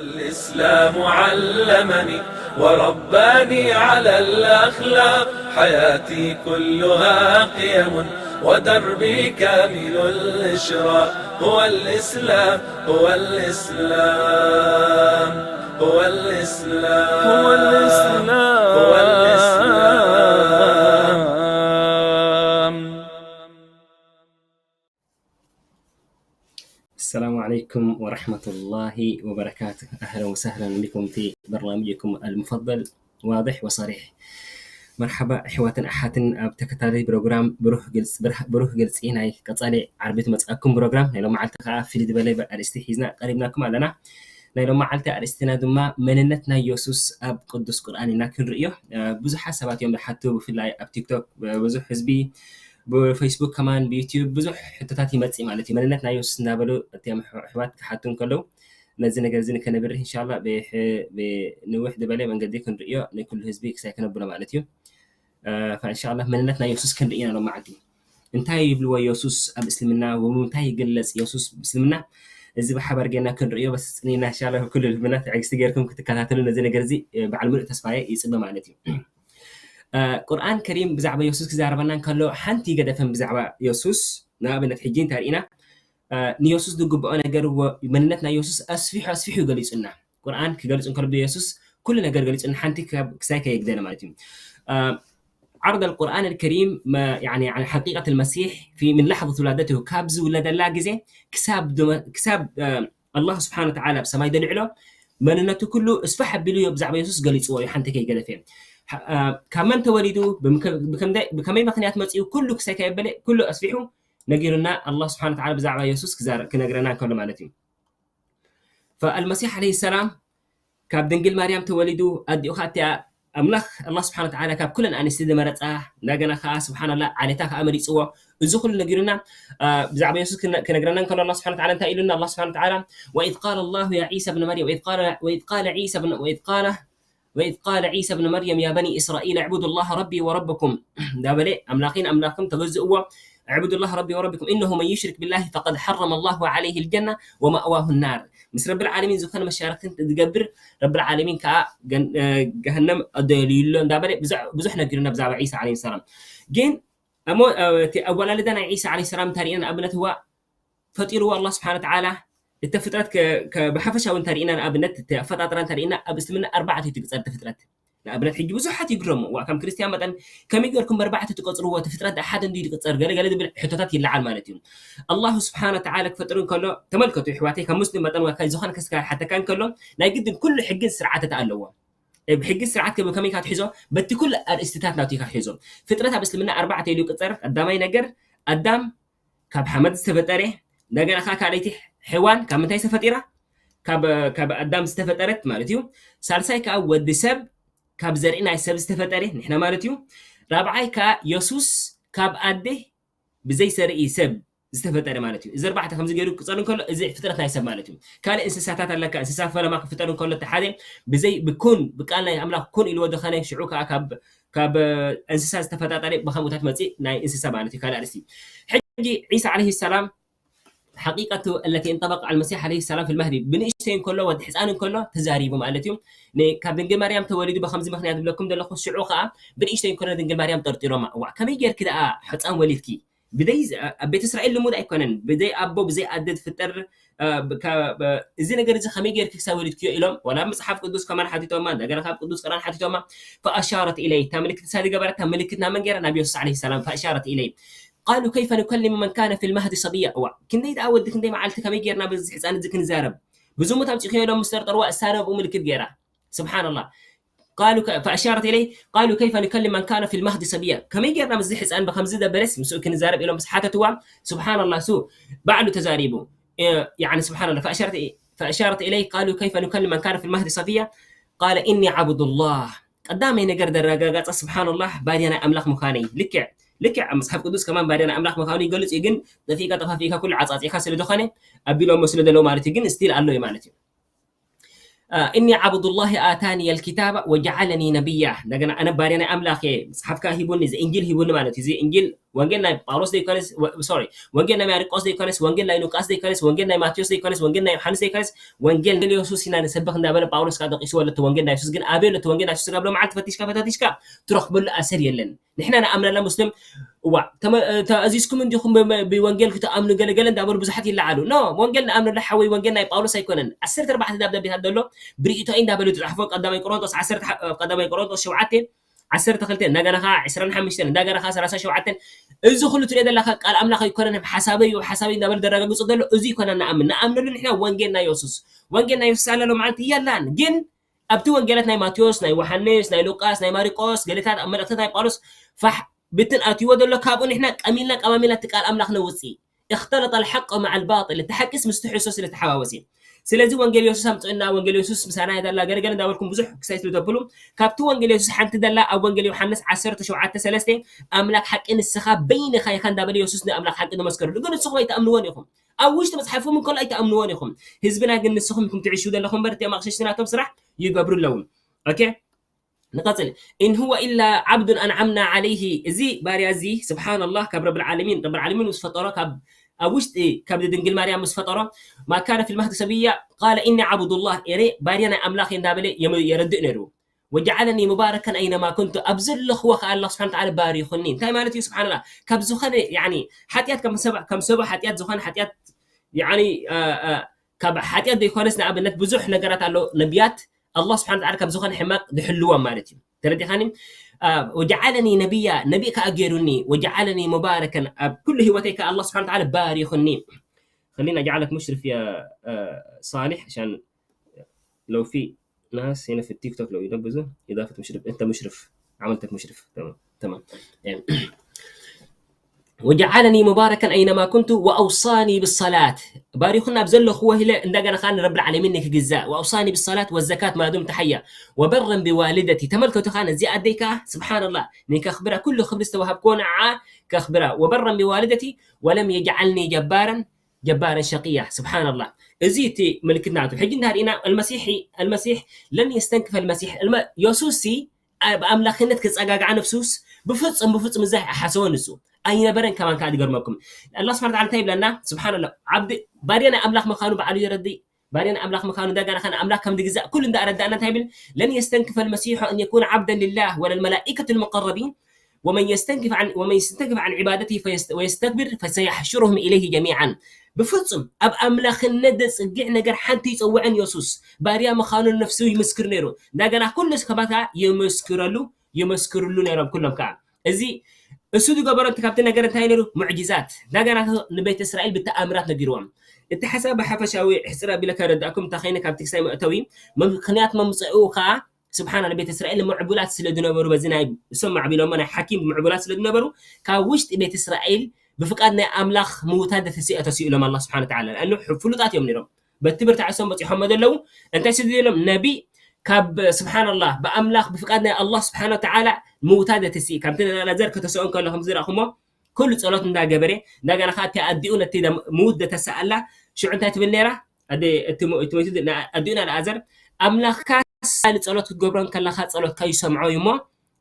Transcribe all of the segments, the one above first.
الإسلام علمني ورباني على الأخلاق. حياتي كلها قيم ودربي كامل الإشراق. هو الإسلام، هو الإسلام، هو الإسلام، هو الإسلام، هو الإسلام. السلام عليكم ورحمة الله وبركاته. أهلا وسهلا بكم في برنامجكم المفضل واضح وصريح. مرحبا أحواتن أحاتن أب تكتالي بروغرام بروح قلس، بروح قلس إيناي كتالي عربية متأكم بروغرام. نيلو معلتك في دبلي بأرستي حيزنا قريبناكم علنا. نيلو معلتك أرستينا دما مننتنا يوسوس أب قدس قرآن إنا كن رئيو. بزو حسابات يوم حتو في الله أب تيك توك بزو حزبي ብፌስቡክ ከማን ብዩቲዩብ ብዙሕ ሕቶታት ይመፅእ ማለት እዩ። መንነት ናይ የሱስ እንዳበሉ እቲም ኣሕዋት ክሓቱ እንከለዉ ነዚ ነገር እዚ ንከነብርህ እንሻላ ብንውሕ ዝበለ መንገዲ ክንርእዮ ንኩሉ ህዝቢ ክሳይ ከነብሎ ማለት እዩ። እንሻላ መንነት ናይ የሱስ ክንርኢ ኢና ሎም መዓልቲ። እንታይ ይብልዎ የሱስ ኣብ እስልምና ወምንታይ ይግለፅ የሱስ እስልምና? እዚ ብሓባር ጌና ክንርእዮ በስፅኒና እንሻላ ኩሉ ልብና ትዕግስቲ ገይርኩም ክትከታተሉ ነዚ ነገር እዚ በዓል ሙሉእ ተስፋየ ይፅበ ማለት እዩ። ቁርኣን ከሪም ብዛዕባ የሱስ ክዛረበና እንከሎ ሓንቲ ገደፈን ብዛዕባ የሱስ ንኣብነት ሕጂ እንተርኢና ንየሱስ ዝግብኦ ነገር መንነት ናይ የሱስ ኣስፊሑ ኣስፊሑ ገሊፁና። ቁርኣን ክገልፅ እንከሎ ብየሱስ ኩሉ ነገር ገሊፁና ሓንቲ ክሳይ ከየግደለ ማለት እዩ። عرض القرآن الكريم حقيقة المسيح في من لحظة ولادته ካብ ዝውለደላ ግዜ ክሳብ ክሳብ ኣላህ ስብሓን ወተዓላ ኣብ ሰማይ ደልዕሎ መንነቱ ኩሉ እስፋሕ ኣቢሉ ብዛዕባ የሱስ ገሊፅዎ እዩ። ሓንቲ ከይገደፈ ካብ መን ተወሊዱ ብከመይ ምክንያት መፅኡ ኩሉ ክሳይ ከየበለ ኩሉ ኣስፊሑ ነጊሩና ኣላህ ስብሓን ወተዓላ ብዛዕባ የሱስ ክነግረና እንከሎ ማለት እዩ። فالمسيح عليه السلام ካብ ድንግል ማርያም ተወሊዱ ኣዲኡ ከዓ እቲኣ ኣምላኽ ኣላህ ስብሓን ወተዓላ ካብ ኩለን ኣንስቲ ዝመረፃ እንደገና ከዓ ስብሓንላ ዓሌታ ከዓ መሪፅዎ። እዚ ኩሉ ነጊሩና ብዛዕባ የሱስ ክነግረና እንከሎ ኣላህ ስብሓን ወተዓላ እንታይ ኢሉና? ኣላህ ስብሓን ወተዓላ وإذ قال الله يا عيسى ابن مريم وإذ قال وإذ قال عيسى ابن وإذ قال وإذ قال عيسى ابن مريم يا بني إسرائيل اعبدوا الله ربي وربكم እንዳበለ ኣምላኺን ኣምላኽኩም ተገዝእዎ اعبدوا الله ربي وربكم إنه من يشرك بالله فقد حرم الله عليه الجنة ومأواه النار ምስ ረብል ዓለሚን ዝኾነ መሻርክትን ዝገብር ረብል ዓለሚን ከዓ ገሃነም ኣደልዩሎ እንዳበለ ብዙሕ ነጊሩና ብዛዕባ ዒሳ ዓለይሂ ሰላም። ግን እቲ ኣወላለዳ ናይ ዒሳ ዓለይሂ ሰላም እንተሪእና ንኣብነት እዋ ፈጢርዎ ኣላህ ስብሓን ወተዓላ እቲ ፍጥረት ብሓፈሻዊ እንተሪእና ንኣብነት ኣፈጣጥራ እንተሪእና ኣብ እስልምና ኣርባዕተ እዩ ትግፀር እቲ ፍጥረት። ንኣብነት ሕጂ ብዙሓት ይግረሙ እዋ ከም ክርስትያን መጠን ከመይ ገርኩም ኣርባዕተ ትቆፅርዎ እቲ ፍጥረት ሓደ እንዲ ትቅፀር ገለ ገለ ዝብል ሕቶታት ይለዓል ማለት እዩ። ኣላሁ ስብሓን ወተዓላ ክፈጥር እንከሎ ተመልከቱ ይሕዋተይ ካብ ሙስሊም መጠን ወካ ዝኾነ ከስካ ሓተካ እንከሎ ናይ ግድን ኩሉ ሕግን ስርዓተት ኣለዎ። ሕጊ ስርዓት ከመይ ካትሒዞ በቲ ኩሉ ኣርእስትታት ናቱ ኢካ ትሒዞ። ፍጥረት ኣብ እስልምና ኣርባዕተ ኢሉ ይቅፀር። ቀዳማይ ነገር ኣዳም ካብ ሓመድ ዝተፈጠረ፣ እንደገና ከዓ ካልኣይቲ ሕዋን ካብ ምንታይ ዝተፈጢራ? ካብ ኣዳም ዝተፈጠረት ማለት እዩ። ሳልሳይ ከዓ ወዲ ሰብ ካብ ዘርኢ ናይ ሰብ ዝተፈጠረ ንሕና ማለት እዩ። ራብዓይ ከዓ የሱስ ካብ ኣደ ብዘይ ሰርኢ ሰብ ዝተፈጠረ ማለት እዩ። እዚ ኣርባዕተ ከምዚ ገይሩ ክፀሉ እንከሎ እዚ ፍጥረት ናይ ሰብ ማለት እዩ። ካልእ እንስሳታት ኣለካ። እንስሳ ፈለማ ክፍጠር እንከሎ እቲ ሓደ ብዘይ ብኩን ብቃል ናይ ኣምላኽ ኩን ኢልዎ ዝኸነ ሽዑ ከዓ ካብ ካብ እንስሳ ዝተፈጣጠረ ብከምኡታት መፅእ ናይ እንስሳ ማለት እዩ። ካልእ ኣርእስቲ ሕጂ ዒሳ ዓለይሂ ሰላም ሓቂቀቱ التي انطبق على المسيح عليه السلام في المهدي ብንእሽተይ እንከሎ ወዲ ሕፃን እንከሎ ተዛሪቡ ማለት እዩ። ካብ ድንግል ማርያም ተወሊዱ ብከምዚ ምክንያት ዝብለኩም ዘለኹ ሽዑ ከዓ ብንእሽተይ እንከሎ ድንግል ማርያም ጠርጢሮማ እዋ ከመይ ጌርኪ ደኣ ሕፃን ወሊድኪ ብዘይ ኣብ ቤተ እስራኤል ልሙድ ኣይኮነን ብዘይ ኣቦ ብዘይ ኣደ ዝፍጠር እዚ ነገር እዚ ከመይ ጌርኪ ክሳብ ወሊድክዮ ኢሎም ዋላ መፅሓፍ ቅዱስ ከማን ሓቲቶማ እንደገና ካብ ቅዱስ ቅራን ሓቲቶማ فأشارت إليه እታ ምልክት እሳ ዝገበረታ ምልክት ናብ መን ገይራ ናብ የሱስ ዓለይሂ ሰላም فأشارت إليه قالوا كيف نكلم من كان في المهد صبيا እዋ ክንደይ ደኣ ወዲ ክንደይ መዓልቲ ከመይ ጌርና በዚ ህፃን እዚ ክንዛረብ ብዙሙት ኣምፂእክዮ ኢሎም ምስ ጠርጠርዋ እሳ ናብኡ ምልክት ገይራ سبحان الله قالوا فأشارت إليه قالوا كيف نكلم من كان في المهد صبيا ከመይ ጌርና ምስዚ ሕፃን ብከምዚ ዘበለስ ምስኡ ክንዛረብ ኢሎም ምስ ሓተትዋ سبحان الله እሱ ባዕሉ ተዛሪቡ يعني سبحان الله فأشارت فأشارت إليه قالوا كيف نكلم من كان في المهد صبيا قال إني عبد الله ቀዳማይ ነገር ዘረጋገፀ سبحان الله ባርያ ናይ ኣምላኽ ምዃነይ ልክዕ ልክዕ ኣብ መፅሓፍ ቅዱስ ከማን ባርያ ናይ ኣምላኽ ምዃኑ ይገልፅ እዩ ግን ጠፊእካ ጠፋፊእካ ኩሉ ዓፃፂእካ ስለ ዝኾነ ኣቢሎሞ ስለ ዘለዉ ማለት እዩ ግን still ኣሎ እዩ ማለት እዩ እኒ ዓብዱላሂ ኣታኒ ኣልኪታባ ወጀዓለኒ ነቢያ። እንደገና ኣነ ባርያ ናይ ኣምላኽ እየ፣ መፅሓፍ ከዓ ሂቡኒ፣ እዚ እንጅል ሂቡኒ ማለት እዩ። እዚ እንጅል ወንጌል ናይ ጳውሎስ ዘይኮነስ፣ ሶሪ፣ ወንጌል ናይ ማርቆስ ዘይኮነስ፣ ወንጌል ናይ ሉቃስ ዘይኮነስ፣ ወንጌል ናይ ማቴዎስ ዘይኮነስ፣ ወንጌል ናይ ዮሃንስ ዘይኮነስ፣ ወንጌል የሱስ ኢና ንሰብኽ እንዳበለ ጳውሎስ ከዓ ጠቂስዎ ኣሎ። እቲ ወንጌል ናይ የሱስ ግን ኣበይ ኣሎ? እቲ ወንጌል ናይ የሱስ ስጋብ ሎመዓልቲ ፈቲሽካ ፈታቲሽካ ትረኽበሉ ኣሰር የለን። ንሕና ንኣምነላ ሙስሊም፣ እዋ ተመ- ተኣዚዝኩም እንዲኹም ብ- ብወንጌል ክትኣምኑ ገለገለ እንዳበሉ ብዙሓት ይለዓሉ። ኖ፣ ወንጌል ንኣምነላ ሓወይ፣ ወንጌል ናይ ጳውሎስ ኣይኮነን። ዓሰርተ ኣርባዕተ ደብዳቤታት ዘሎ ብርእይቶይ እንዳበሉ ዝፅሓፎ ቀዳማይ ቆሮንቶስ ዓሰርተ፣ ቀዳማይ ቆሮንቶስ ሸውዓተ ዓሰርተ ክልተ፣ እንደገና ከዓ ዕስራን ሓሙሽተን፣ እንደገና ከዓ ሰላሳ ሸውዓተን። እዚ ኩሉ ትሪኦ ዘለካ ቃል ኣምላኽ ኣይኮነን፣ ሓሳበይ እዩ፣ ሓሳበይ እንዳበሉ ዘረጋግፁ ዘሎ እዚ ይኮነን ንኣምን ንኣምነሉ ንሕና ወንጌል ናይ የሱስ። ወንጌል ናይ የሱስ ኣለሎ ማለት እያላን ግን ኣብቲ ወንጌላት ናይ ማቴዎስ፣ ናይ ዮሃንስ፣ ናይ ሉቃስ፣ ናይ ማሪቆስ፣ ገለታት ኣብ መልእክቲ ናይ ጳውሎስ ፋሕ ብትን ኣትይዎ ዘሎ ካብኡ ንሕና ቀሚልና ቀማሚልና እቲ ቃል ኣምላኽ ነውፅእ። اختلط الحق مع الباطل፣ እቲ ሓቂስ ምስቲ ሕሶ ስለ ተሓዋወሰ። ስለዚ ወንጌል የሱስ ኣምፅእና፣ ወንጌል የሱስ ምሳና ይደላ ገለገለ እንዳበልኩም ብዙሕ ክሳይ ስለ ተብሉ ካብቲ ወንጌል የሱስ ሓንቲ ደላ ኣብ ወንጌል ዮሃንስ ዓሰርተ ሸውዓተ ሰለስተ ኣምላክ ሓቂ ንስኻ በይንኻ ኢኻ እንዳበለ የሱስ ንኣምላክ ሓቂ ዝመስከርሉ ግን ንስኹም ኣይትኣምንዎን ኢኹም። ኣብ ውሽጢ መፅሓፍኩም እንከሎ ኣይትኣምንዎን ኢኹም። ህዝብና ግን ንስኹም ኢኹም ትዕሽው ዘለኹም እምበር እቲኦም ኣቕሸሽቲ ናቶም ስራሕ ይገብሩ ኣለዉ። ኦኬ ንቐፅል። إن هو إلا عبد أنعمنا عليه እዚ ባርያ እዚ ስብሓንላህ ካብ ረብል ዓለሚን ረብል ዓለሚን ምስ ፈጠሮ ካብ ኣብ ውሽጢ ካብ ድንግል ማርያም ምስ ፈጠሮ ما كان في المهد صبيا قال إني عبد الله እኔ ባርያ ናይ ኣምላኽ እንዳበለ የረድእ ነይሩ ወጀዓለኒ ሙባረከን ኣይነማ ኩንቱ ኣብ ዘለኽዎ ከዓ ኣላ ስብሓን ተዓላ ባሪኹኒ እንታይ ማለት እዩ ስብሓንላ ካብ ዝኾነ ያኒ ሓጢኣት ከም ሰብ ከም ሰቡ ሓጢኣት ዝኾነ ሓጢኣት ያኒ ካብ ሓጢኣት ዘይኮነስ ንኣብነት ብዙሕ ነገራት ኣሎ ነቢያት ኣላ ስብሓን ተዓላ ካብ ዝኾነ ሕማቅ ዝሕልዎም ማለት እዩ ተረዲኻኒ ወጀዓለኒ ነቢያ ነቢ ከዓ ገይሩኒ ወጀዓለኒ ሙባረከን ኣብ ኩሉ ህይወተይ ከዓ ኣላ ስብሓን ተዓላ ባሪኹኒ خليني أجعلك مشرف يا صالح عشان لو في ناس هنا في التيك توك لو يدبزوا إضافة مشرف أنت مشرف عملتك مشرف تمام تمام يعني. وجعلني مباركا أينما كنت وأوصاني بالصلاة ባሪኹና ኣብ ዘለኹዎ ሂለ እንደገና ኻን ረብል ዓለሚን ንክግዛእ وأوصاني بالصلاة والزكاة ما دمت حيا وبرا بوالدتي ተመልከቱ ኻን እዚ ኣደይ ከዓ ስብሓን ላህ ንከኽብራ ኩሉ ክብሪ ዝተዋሃብክዎ ንዓ ከኽብራ وبرا بوالدتي ولم يجعلني جبارا ጀባረን ሸቅያ ስብሓንላህ እዚ እቲ ምልክት ናቱ ሕጂ እንዳ ርኢና المسيح المسيح لن يستنكف المسيح የሱስ ሲ ብኣምላኽነት ክፀጋግዓ ነፍሱስ ብፍፁም ብፍፁም እዛ ሓሰቦ ንሱ ኣይነበረን ከማን ከዓ ዝገርመኩም ኣላ ስብሓን ታዓላ እንታይ ይብለና ስብሓንላ ዓብዲ ባርያ ናይ ኣምላኽ ምዃኑ ባዕሉ የረድእ ባርያ ናይ ኣምላኽ ምዃኑ እንደገና ከን ኣምላኽ ከም ዝግዛእ ኩሉ እንዳኣረዳእና እንታይ ይብል ለን የስተንክፈ ልመሲሑ ኣን የኩነ ዓብደን ልላህ ወለልመላኢከት ልሙቀረቢን ومن يستنكف عن ومن يستنكف عن عبادته فيست ويستكبر فسيحشرهم إليه جميعا ብፍጹም ኣብ ኣምላኽነት ዘጽግዕ ነገር ሓንቲ ይጸውዐን የሱስ ባርያ ምዃኑ ነፍሱ ይምስክር ነይሩ እንደገና ኩሉ ስከባታ ይምስክረሉ ይመስክርሉ ነይሮም ኩሎም ከዓ እዚ እሱ ዝገበሮ እቲ ካብቲ ነገር እንታይ ነይሩ ሙዕጅዛት እንደገና ንቤት እስራኤል ብተኣምራት ነጊርዎም እቲ ሓሳብ ብሓፈሻዊ ሕፅር ኣቢለ ከረዳእኩም እንተኸይነ ካብቲ ክሳይ መእተዊ ምክንያት መምፅኡ ከዓ ስብሓና ንቤት እስራኤል ምዕቡላት ስለ ዝነበሩ በዚ ናይ እሶም ማዕቢሎሞ ናይ ሓኪም ምዕቡላት ስለ ዝነበሩ ካብ ውሽጢ ቤት እስራኤል ብፍቃድ ናይ ኣምላኽ ምውታድ ተሲኦ ተሲኡ ኢሎም ኣላ ስብሓን ተዓላ ንኣኑ ፍሉጣት እዮም ነይሮም በቲ ብርታዕ እሶም በፂሖሞ ዘለዉ እንታይ ስለ ኢሎም ነቢ ካብ ስብሓን ኣላህ ብኣምላኽ ብፍቃድ ናይ ኣላህ ስብሓን ተዓላ ምውታድ ተሲእ ካብቲ ነዘር ከተስኦ እንከሎ ከም ዝረእኹሞ ኩሉ ጸሎት እንዳገበረ እንደገና ከዓ እቲ ኣዲኡ ነቲ ምውት ዘተሰኣላ ሽዑ እንታይ ትብል ነይራ ኣዲኡ ንኣልኣዘር ኣምላኽካ ሳሊ ጸሎት ክትገብሮ ከለካ ጸሎትካ ይሰምዖ እዩ እሞ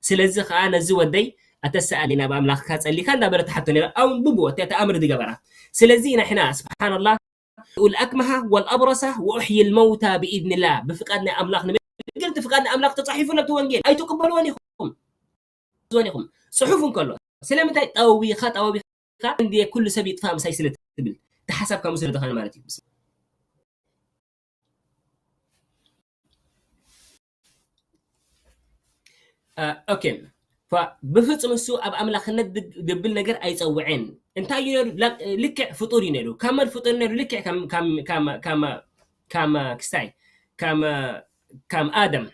ስለዚ ከዓ ነዚ ወደይ ኣተሰኣሊ ናብ ኣምላኽካ ጸሊካ እንዳበለ ተሓቶ ነይራ ኣው ብብዎ እቲ ኣምር ዝገበራ ስለዚ ኢና ሕና ስብሓንላ الأكمه والأبرص وأحيي الموتى بإذن الله ብፍቃድ ናይ ኣምላኽ ንምግርቲ ፍቃድ ናይ ኣምላኽ ተጻሒፉ ለብቲ ወንጌል ኣይትቅበልዎን ኢኹም ዞን ኢኹም ጽሑፍ እንከሎ ስለምንታይ ጠዊኻ ጠዊኻ እንድየ ኩሉ ሰብ ይጥፋእ ምሳይ ስለ ትብል እቲ ሓሳብ ከምኡ ስለ ዝኾነ ማለት እዩ ኦኬ ብፍጹም እሱ ኣብ ኣምላኽነት ድብል ነገር ኣይጸውዐን እንታይ እዩ ነሩ ልክዕ ፍጡር እዩ ነሩ ካመል ፍጡር ነሩ ልክዕ ካመ ክስታይ ካመ ካም ኣደም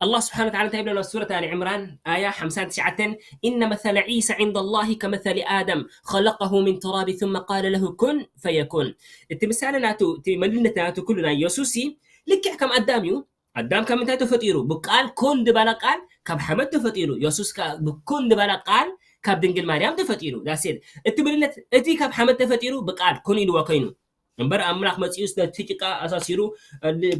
ኣላህ ስብሓን ወተዓላ እንታይ ይብለና ኣብ ሱረት ኣሊ ዕምራን ኣያ ሓምሳን ትሽዓተን إن مثل عيسى عند الله كمثل آدم خلقه من تراب ثم قال له كن فيكون እቲ ምሳሌ ናቱ እቲ መንነት ናቱ ኩሉ ናይ የሱስ ልክዕ ከም ኣዳም እዩ ኣዳም ካብ ምንታይ ተፈጢሩ ብቃል ኩን ዝበለ ቃል ካብ ሓመድ ተፈጢሩ የሱስ ብኩን ዝበለ ቃል ካብ ድንግል ማርያም ተፈጢሩ ዳሴት እቲ መንነት እቲ ካብ ሓመድ ተፈጢሩ ብቃል ኩን ኢልዎ ኮይኑ እምበር ኣምላኽ መፂኡ ነቲ ጭቃ ኣሳሲሩ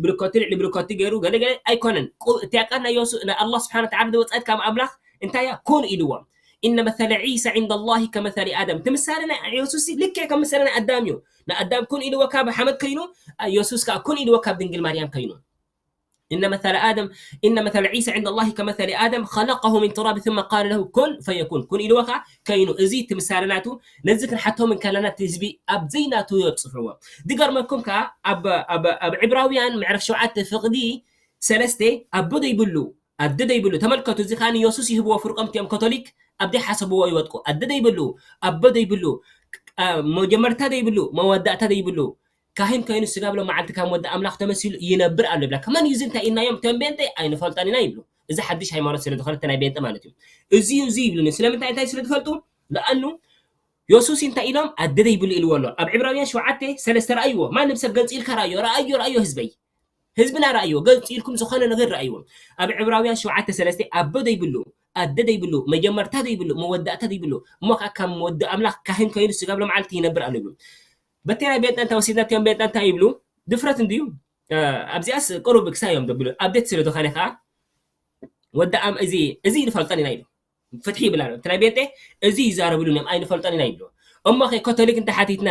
ብልኮቲ ልዕሊ ብልኮቲ ገይሩ ገለ ገለ ኣይኮነን። እቲያ ቃል ናይ ዮሱ ናይ ኣላህ ስብሓን ወተዓላ ዝወፀአት ካብ ኣምላኽ እንታይ እያ? ኩን ኢልዎም። ኢነ መሰለ ዒሳ ዒንደ ላሂ ከመሰሊ ኣደም። እቲ ምሳሌ ናይ የሱስ ልክዕ ከም ምሳሌ ናይ ኣዳም እዩ። ንኣዳም ኩን ኢልዎ ካብ ሓመድ ከይኑ፣ የሱስ ከዓ ኩን ኢልዎ ካብ ድንግል ማርያም ከይኑ። إن مثل آدم إن مثل عيسى عند الله كمثل آدم خلقه من تراب ثم قال له كن فيكون። ኩን ኢልዎ ከዓ ከይኑ። እዚ እቲ ምሳሌ ናቱ። ነዚ ክንሓቶም እንከለና እቲ ህዝቢ ኣብ ዘይናቱ የብፅሕዎ። ዝገርመኩም ከዓ ኣብ ዕብራውያን ምዕራፍ ሸውዓተ ፍቕዲ ሰለስተ ኣቦ ዘይብሉ ኣደ ዘይብሉ። ተመልከቱ፣ እዚ ከዓ ንየሱስ ይህብዎ ፍርቆም እቲኦም ካቶሊክ ኣብ ዘይሓሰብዎ ይወጥቁ። ኣደ ዘይብሉ፣ ኣቦ ዘይብሉ፣ መጀመርታ ዘይብሉ፣ መወዳእታ ዘይብሉ፣ ካህን ኮይኑ ስጋ ብሎ መዓልቲ ካብ ወዲ ኣምላኽ ተመሲሉ ይነብር ኣሎ ይብላ። ከመን እዩ እዚ እንታይ ኢልናዮም? እቶም ቤንጤ ኣይንፈልጦን ኢና ይብሉ። እዚ ሓድሽ ሃይማኖት ስለ ዝኾነ እቲ ናይ ቤንጤ ማለት እዩ። እዚ እዩ እዚ ይብሉኒ። ስለምንታይ እንታይ ስለ ዝፈልጡ? ለኣኑ የሱስ እንታይ ኢሎም? ኣደ ዘይብሉ ኢልዎ ኣሎ። ኣብ ዕብራውያን ሸውዓተ ሰለስተ ረኣይዎ። ማንም ሰብ ገንፂልካ ረኣዮ፣ ረኣዮ፣ ረኣዮ ህዝበይ። ህዝብና ረኣይዎ፣ ገንፂልኩም ዝኾነ ነገር ረኣይዎ። ኣብ ዕብራውያን ሸውዓተ ሰለስተ ኣቦ ዘይብሉ፣ ኣደ ዘይብሉ፣ መጀመርታ ዘይብሉ፣ መወዳእታ ዘይብሉ፣ እሞ ከዓ ከም ወዲ ኣምላኽ ካህን ኮይኑ ስጋ ብሎ መዓልቲ ይነብር ኣሎ ይብሉ። በተና ቤንጠንታ ወሲድና እቲኦም ቤንጠንታ ይብሉ። ድፍረት እንድዩ። ኣብዚኣስ ቅሩብ ክሳዮም ዘብሉ ኣብዴት ስለ ዝኾነ ከዓ ወዲ ኣም እዚ እዚ ይፈልጠን ኢና ኢሉ ፍትሒ ይብል ኣሎ። እቲ ናይ ቤንጤ እዚ ይዛረብሉ እዮም ኣይንፈልጠን ኢና ይብሉ። እሞ ከ ኮቶሊክ እንተሓቲትና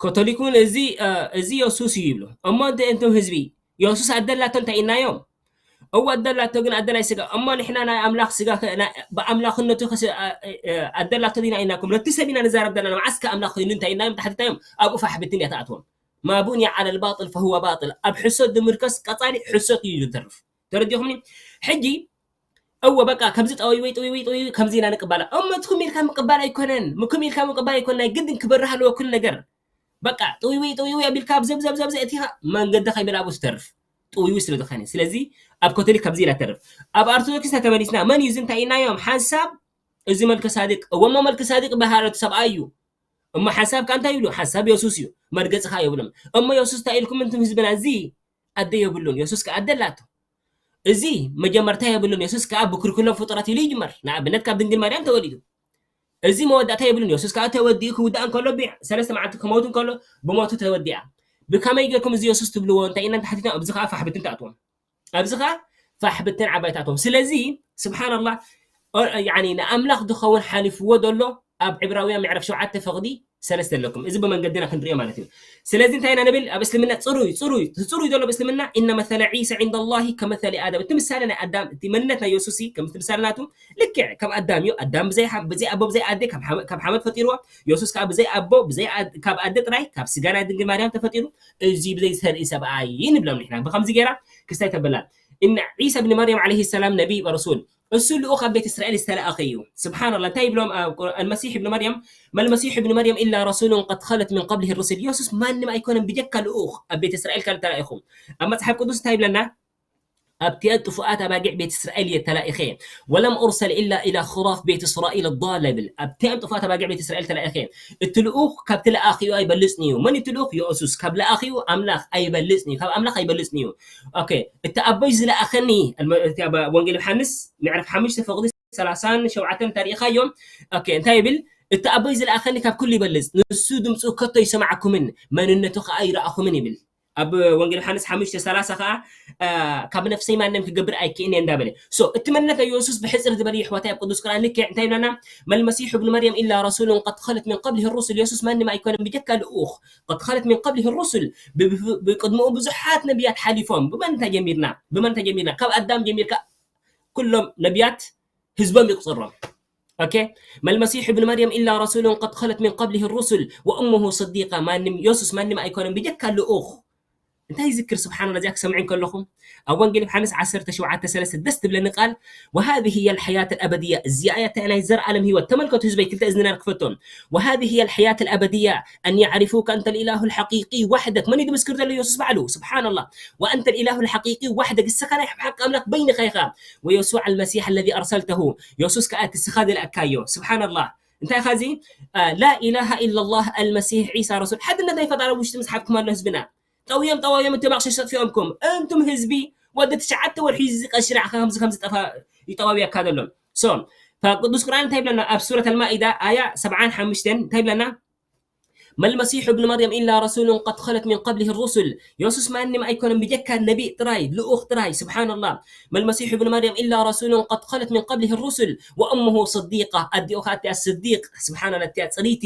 ኮቶሊክ እውን እዚ እዚ የሱስ እዩ ይብሉ። እሞ እንተ እንቶም ህዝቢ የሱስ ኣደላቶ እንታይ ኢልናዮም? እወ ኣደላቶ ግን ኣደላይ ስጋ። እሞ ንሕና ናይ ኣምላኽ ስጋ ከ- ናይ- ብኣምላኽነቱ ከስ- ኣ- እ- ኣደላቶ ዲና ኢልናኩም። ነቲ ሰብ ኢና ንዛረብ ዘለና። መዓስ ከ ኣምላኽ ኮይኑ እንታይ ኢልናዮም? ተሓቲትናዮም ኣብኡ ፋሕ ብትን እያ ትኣትዎም። ما بني على الباطل فهو باطل። ኣብ ሕሶት ዝምርከስ ቀጻሊ ሕሶት እዩ ዝተርፍ። ተረዲኹምኒ? ሕጂ እወ በቃ ከምዚ ጠውይወይ ጠውይወይ ጠውይወይ ከምዚ ኢና ንቅባላ። እሞ ትኩም ኢልካ ምቅባል ኣይኮነን። ምኩም ኢልካ ምቅባል ኣይኮነን። ናይ ግድን ክበርህ ኣለዎ ኩሉ ነገር። በቃ ጥውይውይ ጥውይውይ ኣቢልካ ኣብዘብዘብዘብዘ እቲኻ መንገዲ ከይበላ ኣብኡ ትተርፍ ጥውይውይ ስለ ዝኾነ። ስለዚ ኣብ ኮቶሊክ ከምዚ ኢላ ተርፍ። ኣብ ኣርቶዶክስ ተመሊስና መን እዩ እዚ እንታይ ኢልናዮም? ሓንሳብ እዚ መልከ ሳዲቅ እወ እሞ መልከ ሳዲቅ ባህረቱ ሰብኣይ እዩ። እሞ ሓንሳብ ከ እንታይ ይብሉ? ሓንሳብ የሱስ እዩ መርገፂ ከ የብሎም። እሞ የሱስ እንታይ ኢልኩም እንትን ህዝብና እዚ ኣደ የብሉን። የሱስ ከ ኣደ ኣላቶ። እዚ መጀመርታ የብሉን። የሱስ ከኣ ብክልኩሎም ፍጡራት ኢሉ ይጅመር። ንኣብነት ካብ ድንግል ማርያም ተወሊዱ። እዚ መወዳእታ የብሉን። የሱስ ከኣ ተወዲኡ ክውዳእ እንከሎ ቢ- ሰለስተ መዓልቲ ክመውት እንከሎ ብሞቱ ተወዲኣ። ብከመይ ጌርኩም እዚ የሱስ ትብልዎ እንታይ ኢና እንተሓቲትና ኣብዚ ከኣ ፋሕ ብትን ትኣትዎም። ኣብዚ ከኣ ፋሕ ብትን ዓባይ ትኣትዎም። ስለዚ ስብሓንላህ ኦ- ያኒ ንኣምላኽ ዝኸውን ሓሊፍዎ ዘሎ ኣብ ዕብራውያን ምዕራፍ ሸውዓተ ፈቕዲ ሰለስተ ኣለኩም። እዚ ብመንገድና ክንሪኦ ማለት እዩ። ስለዚ እንታይ ኢና ንብል? ኣብ እስልምና ፅሩይ ፅሩይ እቲ ፅሩይ ዘሎ ኣብ እስልምና إن مثل عيسى عند الله كمثل آدم። እቲ ምሳሌ ናይ ኣዳም እቲ መንነት ናይ የሱስ ከምቲ ምሳሌ ናቱ ልክዕ ከም ኣዳም እዩ። ኣዳም ብዘይ ሓ- ብዘይ ኣቦ ብዘይ ኣደ ካብ ሓመ- ካብ ሓመድ ፈጢርዎ። የሱስ ከዓ ብዘይ ኣቦ ብዘይ ኣድ- ካብ ኣደ ጥራይ ካብ ስጋ ናይ ድንግል ማርያም ተፈጢሩ። እዚ ብዘይ ዝተርኢ ሰብኣይ ንብሎም ንሕና። ብከምዚ ገይራ ክስታይ ተበላል። إن عيسى ابن مريم عليه السلام نبي ورسول እሱ ልኡኽ ኣብ ቤት እስራኤል ዝተላእኸ እዩ። ስብሓንላ እንታይ ይብሎም? المسيح ابن مريم ما المسيح ابن مريم إلا رسول قد خلت من قبله الرسل። የሱስ ማንም ኣይኮነን ብጀካ ልኡኽ ኣብ ቤት እስራኤል ካብ ተላኢኹ። ኣብ መፅሓፍ ቅዱስ እንታይ ይብለና? ኣብቲኣን ጥፉኣት ኣባጊዕ ቤት እስራኤል እየ ተላኢኸ። ولم أرسل إلا إلى خراف بيت إسرائيل الضالة ይብል። ኣብቲኣን ጥፉኣት ኣባጊዕ ቤት እስራኤል ተላኢኸ። እቲ ልኡኽ ካብቲ ለኣኺኡ ኣይበልፅን እዩ። መን እቲ ልኡኽ? የሱስ ካብ ለኣኺኡ ኣምላኽ ኣይበልፅን እዩ። ካብ ኣምላኽ ኣይበልፅን እዩ። ኦኬ፣ እቲ ኣቦይ ዝለኣኸኒ፣ እቲ ኣብ ወንጌል ዮሃንስ ምዕራፍ ሓሙሽተ ፈቕዲ ሰላሳን ሸውዓተን እንተሪኢኻዮም፣ ኦኬ፣ እንታይ ይብል? እቲ ኣቦይ ዝለኣኸኒ ካብ ኩሉ ይበልፅ፣ ንሱ ድምፁ ከቶ ይሰማዕኩምን መንነቱ ከዓ ይረኣኹምን ይብል። ኣብ ወንጌል ዮሃንስ ሓሙሽተ ሰላሳ ከዓ ካብ ነፍሰይ ማንም ክገብር ኣይክእን እየ እንዳበለ። ሶ እቲ መንነት ናይ የሱስ ብሕፅር ዝበለ ይሕዋታይ ኣብ ቅዱስ ቁርኣን ልክዕ እንታይ ይብለና? ما المسيح ابن مريم إلا رسول قد خلت من قبله الرسل። የሱስ ማንም ኣይኮነን ብጀካ ልኡኽ قد خلت من قبله الرسل። ብቅድምኡ ብዙሓት ነቢያት ሓሊፎም። ብመን እንታይ ጀሚርና? ብመን እንታይ ጀሚርና? ካብ ኣዳም ጀሚርካ ኩሎም ነቢያት ህዝቦም ይቁፅሮም። ኦኬ፣ ما المسيح ابن مريم إلا رسول قد خلت من قبله الرسل وأمه صديقة። ማንም የሱስ ማንም ኣይኮነን ብጀካ ልኡኽ። እንታይ ይዝክር? ስብሓንላ እዚኣ ክሰምዕ ከለኹም ኣብ ወንጌል ዮሃንስ ዓሰርተ ሸውዓተ ሰለስተ ደስ ትብለኒ ቃል وهذه هي الحياة الأبدية። እዚኣ እያ እታ ናይ ዘርኣለም ህይወት። ተመልከቱ ህዝበይ ክልተ እዝንና ክፈቶም። وهذه هي الحياة الأبدية أن يعرفوك أنت الإله الحقيقي وحدك። መን እዩ ዝምስክር ዘሎ? የሱስ ባዕሉ። ስብሓንላ። وأنت الإله الحقيقي وحدك። እስኻ ናይ ሓቂ ኣምላኽ በይንኻ ኢኻ። ويسوع المسيح الذي أرسلته። የሱስ ከኣ እቲ እስኻ ዝለኣካዮ። ስብሓንላ። እንታይ ኢኻ እዚ? لا إله إلا الله المسيح عيسى رسول። ሓድነት ናይ ፈጣሪ ውሽጢ ምስሓብኩም ኣሎ ህዝብና። ጠውዮም ጠዋዮም እቲ ማቕሸሽ ተጥፊኦምኩም። እንቱም ህዝቢ ወዲ ትሽዓተ ወርሒ እዚ ቀሺ ንዓኻ ከምዚ ከምዚ ጠፋ ይጠዋብያካ ዘሎ። ሶ ቅዱስ ቁርኣን እንታይ ይብለና? ኣብ ሱረት ኣልማኢዳ ኣያ ሰብዓን ሓሙሽተን እንታይ ይብለና? ما المسيح ابن مريم إلا رسول قد خلت من قبله الرسل. የሱስ ማንም ኣይኮነን ብጀካ ነቢይ ጥራይ፣ ልኡኽ ጥራይ። ስብሓንላህ። ما المسيح ابن مريم إلا رسول قد خلت من قبله الرسل وأمه صديقة. ኣዲኡ ኸዓ እቲኣ ስዲቅ፣ ስብሓንላህ፣ እቲኣ ፅሪቲ፣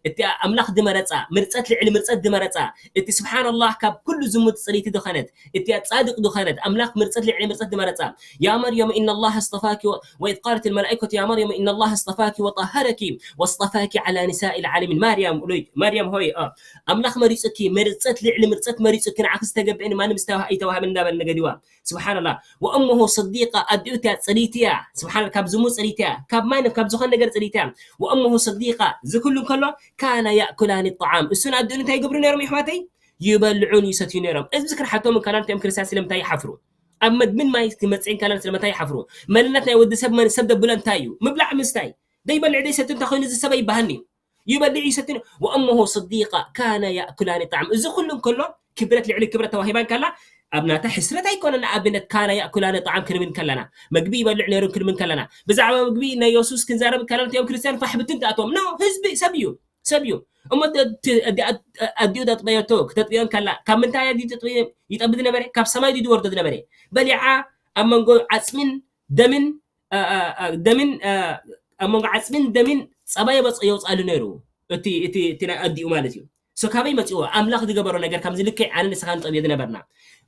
እቲኣ ኣምላኽ ዝመረፃ፣ ምርፀት ልዕሊ ምርፀት ዝመረፃ፣ እቲ ስብሓንላህ ካብ ኩሉ ዝሙት ፅሪቲ ዝኾነት፣ እቲኣ ፃድቅ ዝኾነት፣ ኣምላኽ ምርፀት ልዕሊ ምርፀት ዝመረፃ። يا مريم إن الله اصطفاك و-، وإذ قالت الملائكة يا مريم إن الله اصطفاك وطهرك واصطفاك على نساء العالمين. ማርያም ሉይ-፣ ማርያም ሆይ፣ አ፣ ኣምላኽ መሪጹኪ፣ ምርጸት ልዕሊ ምርጸት መሪጹኪ፣ ንዓኺ ዝተገብአ ንማንም ዝተዋህ-፣ ኣይተዋህበን እንዳበለ ነገዲዋ። ስብሓንላህ። ወእሙሁ ስዲቃ፣ ኣዲኡ እቲያ ጽሪት እያ። ስብሓን-፣ ካብ ዝሙ ጽሪት እያ። ካብ ማንም፣ ካብ ዝኾነ ነገር ጽሪት እያ። ወእሙሁ ስዲቃ፣ እዚ ኩሉ እንከሎ፣ ካና ያእኩላኒ ጣዓም። እሱን ኣዲኡን እንታይ ይገብሩ ነይሮም፣ ይሕዋተይ? ይበልዑን ይሰትዩ ነይሮም። እዚ ክርሓቶም እንከላ፣ ነቲኦም ክርስትያን ስለምንታይ ይሓፍሩ? ኣብ መግብን ማይ ክመጽእ እንከላ፣ ስለምንታይ ይሓፍሩ? መንነት ናይ ወዲ ሰብ፣ መን ሰብ ደብሎ እንታይ እዩ? ምብላዕ ምስታይ። ደይበልዕ ደይሰቲ እንተ ኮይኑ፣ እዚ ሰብ ኣይበሃልኒ እዩ። ይበልዕ ይሰትን። ወእሙሁ ስዲቃ ካነ ያእኩላኒ ጣዕም። እዚ ኩሉ እንከሎ ክብረት ልዕሊ ክብረት ተዋሂባ እንከላ ኣብ ናታ ሕስረት ኣይኮነን። ንኣብነት ካነ ያእኩላኒ ጣዕም ክንብል እንከለና፣ መግቢ ይበልዕ ነይሩ ክንብል እንከለና፣ ብዛዕባ መግቢ ናይ የሱስ ክንዛረብ እንከለና እቲኦም ክርስትያን ፋሕ ብትን ትኣትዎም። ኖ፣ ህዝቢ ሰብ እዩ፣ ሰብ እዩ። እሞ ደ-፣ እቲ ኣዲ-፣ ኣዲኡ ተጥበየቶ፣ ክተጥብዮ እንከላ ካብ ምንታይ ኣዲኡ ተጥብዮ ይጠቢ ዝነበረ? ካብ ሰማይ ድዩ ዝወርዶ ዝነበረ? በሊዓ ኣብ መንጎ ዓፅምን ደምን አ፣ አ፣ አ፣ ደምን፣ አ፣ ኣብ መንጎ ዓፅምን ደምን ፀባ የበፅ-፣ የውፅኣሉ ነይሩ። እቲ፣ እቲ፣ እቲ ናይ ኣዲኡ ማለት እዩ። ሶ ካበይ መፂዎ? ኣምላኽ ዝገበሮ ነገር ከምዚ ልክዕ ኣነ ንስኻ ንጠብዮ ዝነበርና።